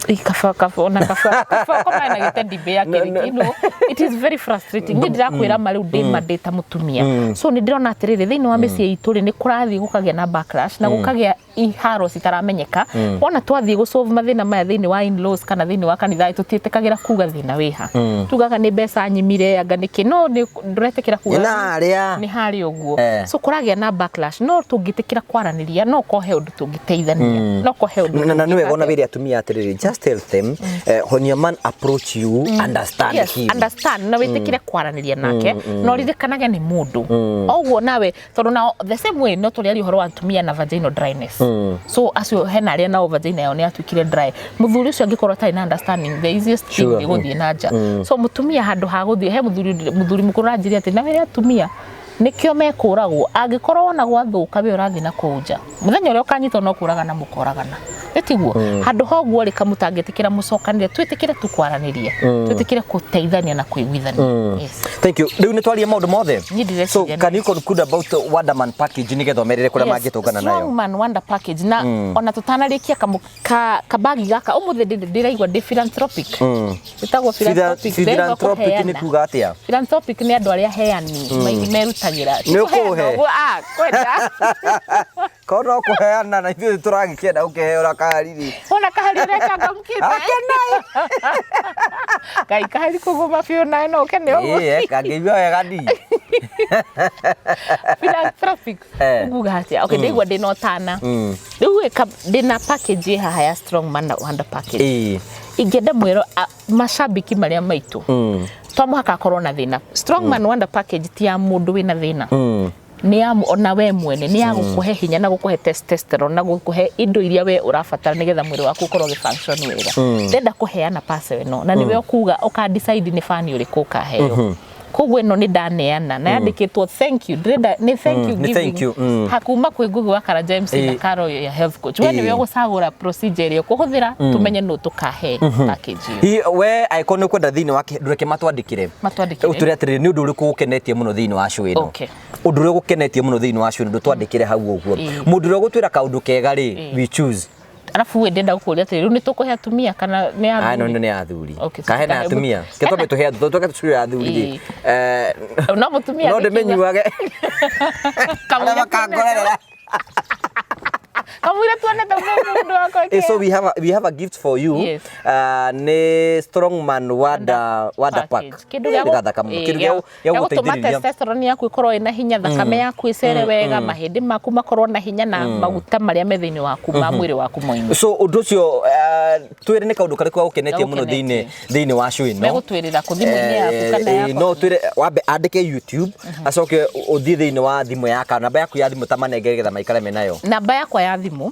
Ĩ, kaba kaba ona kaba kaba ũkomane na gĩtendi bear kĩrĩ. It is very frustrating. Niĩ ndĩrakwĩra ma rĩu ndĩ ma ndĩ ta mũtumia. So nĩ ndĩrona atĩrĩrĩ, thĩinĩ wa mĩciĩ itũ rĩ, nĩ kũrathiĩ gũkagĩa na backlash na gũkagĩa iharo citaramenyeka. Wona twathiĩ gũ solve mathĩna maya thĩinĩ wa in-laws kana thĩinĩ wa kanitha, tũtiĩtĩkagĩra kuga thĩna wĩha. Tugaga nĩ mbeca nyimire, anga nĩkĩ, no nĩ ndũretĩkĩra kuga Nĩ harĩa. Nĩ harĩa ũguo. So kũragĩa na backlash, no tũngĩtĩkĩra kwaranĩria, no kohe ũndũ tũngĩteithania, no kohe ũndũ Na nĩ wega tũngĩka ona atĩa. wĩre atumia atĩrĩrĩ, Just tell them, when your man approach you, understand him. Understand na wĩtĩkĩre kwaranĩria nake, no ririkanage nĩ mũndũ oguo nawe, tondũ nao the same way no tũrĩaria ũhoro wa atumia na vaginal dryness. So acio hena arĩa nao vagina yao nĩ yatuĩkire dry. Mũthuri ũcio angĩkorwo atarĩ na understanding, the easiest thing nĩ gũthiĩ na nja. So mũtumia handũ ha gũthiĩ he mũthuri mũkũrũ aranjĩria atĩ na wĩre atumia nĩkĩo mekũragwo, angĩkorwo wona gwathũka we ũrathiĩ na kũu nja, mũthenya ũrĩa ũkanyitwo no kũragana mũkoragana, ĩtiguo? Handũ ha ũguo rĩ, kamũtangĩtĩkĩra mũcokanĩre, twĩtĩkĩre tu kwaranĩria, twĩtĩkĩre gũteithania na kũiguithania. Yes. Thank you. Rĩu nĩ twaria maũndũ mothe. Niĩ ndĩreciria So can you conclude about the Wonderman package nĩgetha ũmerĩre kũrĩa mangĩtũngana nayo? Strongman Wonder Package, na ona tũtanarĩkia kabagi gaka ũmũthĩ ndĩraigua ndĩ philanthropic. Ĩtagwo philanthropic. Ndĩraigua Philanthropic nĩ kũheana. kuga atĩa? Philanthropic nĩ andũ arĩa heani, merutagĩra. Nĩ ũkũhe? Ũguo, ah, kwenda. Korwo no kũheana na ithuĩ tũragĩkĩenda gũkĩheo na kahari rĩ. Ona kahari ũrĩa cangamkĩte. Ngai, kahari kũgũma biũ nawe no ũkene ũguo. Ĩĩ, kangĩigua wega ndi. Philanthropic. Nguga atĩa? Okay, ndaigua ndĩna ũtana. Rĩu ĩ, ndĩna package ĩ haha ya Strongman Wonder Package. Ingĩenda mwĩro mashabiki marĩa maitũ to mũhaka akorwo na thĩna. Strongman Wonder Package ti ya mũndũ wĩna thĩna, nĩ ya ona we mwene, nĩ ya gũkũhe hinya na gũkũhe testosterone na gũkũhe indo iria we ũrabatara nĩgetha mwĩrĩ waku ũkorwo ũgĩ function wega. Ndenda kũheana parcel ĩno na nĩwe ũkuga ũka decide nĩ bani ũrĩkũ ũkaheo. Koguo ĩno nĩ ndaneana na yandĩkĩtwo "thank you", ndĩrenda nĩ thank you Nĩ giving thank you. Hakuma kwĩ Ngugi wa Karanja MC na Caro ya health coach. We nĩwe ũgũcagũra procedure ĩrĩa ũkũhũthĩra, tũmenye nũ tũkahe package ĩyo. Hihi we angĩkorwo nĩ ũkwenda thĩinĩ wa ndũreke matwandĩkĩre. Matwandĩkĩre. Ũtwĩre atĩrĩrĩ, nĩ ũndũ ũrĩkũ ũgũkenetie mũno thĩinĩ wa show ĩno? Ũndũ ũrĩa ũgũkenetie mũno thĩinĩ wa show ĩno, ndũtwandĩkĩre hau ũguo. Mũndũ ũrĩa ũgũtwĩra kaũndũ kega rĩ, we choose. Arabu we ndĩrenda gũkũria atĩrĩ, rĩu nĩ tũkũhe atumia kana nĩ Ah, no athuri? nĩ athuri. Okay, so Kahe na tũkahe atumia. Ke twambe tũhe athuri, tũke tũcure athuri rĩ. No mũtumia No angĩkiuga- ndĩmĩnyuage. Kamũira Arĩa makangorerera. Kamũira tuonete mũndũ wakwa. So we have a gift for you. Yes. Nĩ Strongman Wonder Pack. Kĩndũ gĩa Nĩ gathaka mũno. Kĩndũ gĩa gĩa gũtũma gũteithĩrĩria. testosterone yaku ĩkorwo ĩna hinya, thakame yaku ĩcere wega, mahĩndĩ maku makorwo na hinya na maguta marĩa me thĩinĩ waku ma mwĩrĩ waku moime. So ũndũ ũcio, twĩre nĩ kaũndũ karĩkũ gagũkenetie mũno Gagũkenetie. thĩinĩ wa show ĩno. Megũtwĩrĩra kũ, thimũ-inĩ yaku kana yakwa? No twĩre wambe andĩke YouTube, acoke ũthiĩ thĩinĩ wa thimũ ya namba yaku ya thimũ ta manenge getha maikare menayo. Namba yakwa ya thimũ,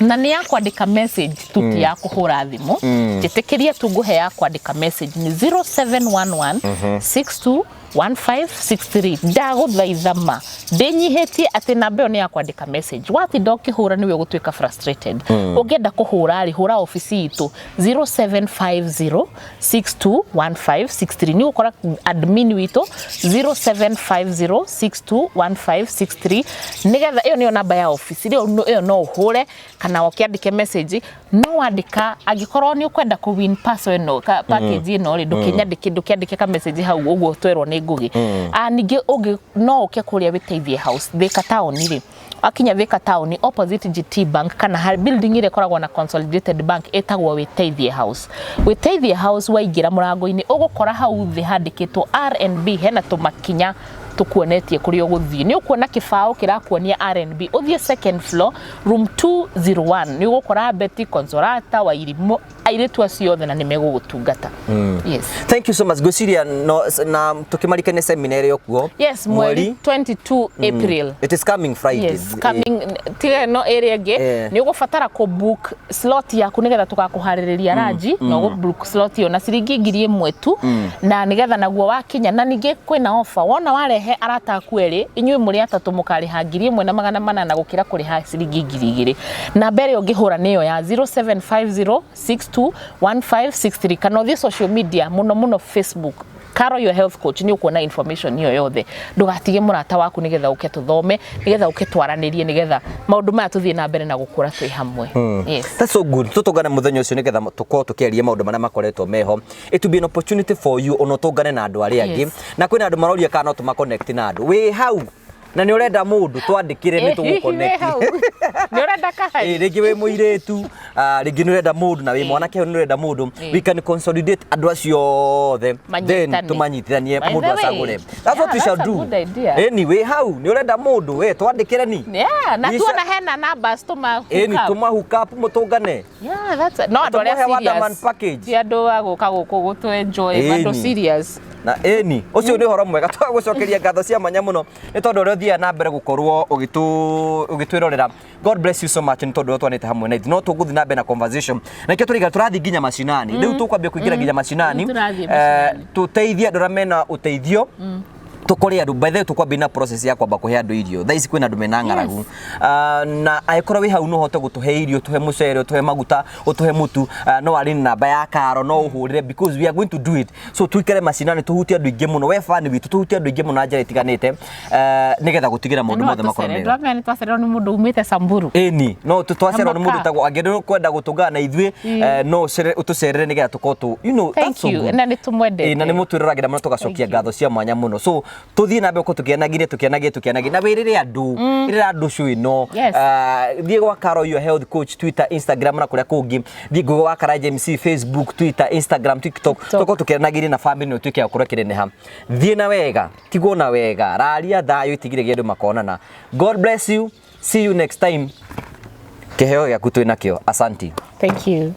na nĩ ya kwandĩka message tu, ti ya kũhũra thimũ, njĩtĩkĩrie tu ngũhe ya kwandĩka message, nĩ 0711 62 1563. Ndagũthaitha ma ndĩnyihĩtie atĩ namba ĩyo nĩ ya kwandĩka message. Watinda ũkĩhũra nĩwe ũgũtuĩka frustrated. Ũngĩenda kũhũra rĩ, hũra obici itũ 0750 621563, nĩ ũgũkora admin witũ 0750 621563, nĩgetha ĩyo nĩyo namba ya obici. Rĩu ĩyo no ũhũre kana ũkĩandĩke message. No wandĩka, angĩkorwo nĩ ũkwenda kũ win parcel ĩno, package ĩno rĩ, ndũkĩnyandĩke, ndũkĩandĩke ka message hau ũguo twerwo nĩ Ngugi. Ah, ningĩ ũngĩ no ũke kũrĩa Wĩteithie House, Thika town rĩ, wakinya Thika town opposite GT Bank kana building ĩrĩa ĩkoragwo na Consolidated Bank ĩtagwo Wĩteithie House. Wĩteithie House waingĩra mũrango-inĩ ũgũkora hau thĩ handĩkĩtwo R&B, hena tũmakinya tũkuonetie kũrĩa ũgũthiĩ. Nĩ ũkuona kĩbaũ kĩrakuonia R&B, ũthiĩ second floor, room 201, nĩ ũgũkora Betty, Consolata, Wairimũ, airĩtu acio othe na nĩ megũgũtungata. Yes. Thank you so much. Ngwĩciria no na tũkĩmarikane seminar ĩrĩa kuo. Yes, mweri 22 April. It is coming Friday. Yes, coming, tiga no ĩrĩa ĩngĩ. Nĩ ũgũbatara kũ book slot yaku nĩgetha tũgakũharĩrĩria ranji, na ũgũ book slot ĩyo na ciringi 1000 tu, na nĩgetha naguo wakinya. Na ningĩ kwĩna offer, wona warehe arata aku erĩ, inyuĩ mũrĩ atatũ mũkarĩha 1800 gũkĩra kũrĩha ciringi 2000. Namba ĩrĩa ũngĩhũra nĩyo ya 0750 621563, kana ũthiĩ social media, mũno mũno Facebook, Caro your health coach, nĩ ũkuona information ĩyo yothe. Ndũgatige mũrata waku nĩgetha ũke tũthome, nĩgetha ũke twaranĩrie, nĩgetha maũndũ maya tũthiĩ na mbere na gũkũra twĩ hamwe. Yes. That's so good. Tũtũngane mũthenya ũcio nĩgetha tũkorwo tũkĩaria maũndũ marĩa makoretwo meho. It will be an opportunity for you ona ũtũngane na andũ arĩa angĩ. Na kwĩna andũ maroria kana no tũma connect na andũ. Wĩ hau Na nĩ ũrenda mũndũ, twandĩkĩre, nĩ tũgũconnect. Nĩ ũrenda kahai. Rĩngĩ wĩ mũirĩtu, rĩngĩ nĩ ũrenda mũndũ, na wĩ mwanake hau nĩ ũrenda mũndũ. We can consolidate andũ acio othe, then Manyitane. tũmanyitithanie By mũndũ the way, acagũre. That's what we yeah, shall that's a do. good idea. Ĩni wĩ hau nĩ ũrenda mũndũ, we twandĩkĩre ni. Yeah, na We tuona hena numbers tũma Ĩni hook up. tũma hook up mũtũngane. Yeah, that's no andũ arĩa Tũmũhe Wonderman serious. package. Ti andũ a gũka gũkũ gũtũ enjoy, Ĩni. andũ serious. Na ĩni ũcio nĩ ũhoro mwega. Twagũcokeria ngatho cia mwanya mũno nĩ tondũ ũrĩa ũthiaga na mbere gũkorwo ũgĩtwĩrorera. God bless you so much nĩ tondũ ũrĩa twanĩte hamwe na ithuĩ. No tũgũthiĩ na mbere na conversation na ikĩo tũraiga tũrathiĩ nginya macinani. Rĩu tũkwambia kũingĩra nginya macinani. Rĩu tũrathiĩ macinani. Tũteithie andũ arĩa mena ũteithio, tũkore andũ. By the way, tũkwambia na process ya kwamba kũhe andũ irio. Thaa ici kwĩna andũ mena ng'aragu. Ah, na angĩkorwo wĩ hau no ũhote gũtũhe irio, ũtũhe mũcere, ũtũhe maguta, ũtũhe mũtu, no arĩ na namba ya karo no ũhũrĩre, because we are going to do it. So tuikare macinani, tũhutie andũ aingĩ mũno. We fan witũ, tũhutie andũ aingĩ mũno na njĩra itiganĩte, nĩgetha gũtigĩra maũndũ mothe makorwo mega. Ndwamenya nĩ twacererwo nĩ mũndũ umĩte Samburu. Ĩni no twacererwo nĩ mũndũ Amaka. tagwo angĩenda kwenda gũtũngana na ithuĩ, no ũtũcerere nĩgetha tũkorwo tũ Thank that's so you. good. Na nĩ tũmwendete. Ĩ, na nĩ mũtwĩroragĩra mũno, tũgacokia Thank you. ngatho cia mwanya mũno. So tũthiĩ na mbere gũkorwo tũkĩanagirie, tũkĩanagie, tũkĩanagie, na wĩrĩre andũ, ĩrĩra andũ show ĩno. Ah, thiĩ gwa Caro your health coach, Twitter, Instagram na kũrĩa kũngĩ. Thiĩ gwa Karanja MC, Facebook, Twitter, Instagram, TikTok. TikTok. Tũkorwo tũkĩanagĩria na family na ũtuĩke ya gũkorwo ĩkĩneneha. Thiĩ na wega, tigwo na wega, raria thayũ itigire andũ makonana. God bless you, see you next time. Kĩheo gĩaku twĩ nakĩo. Asanti. Thank you.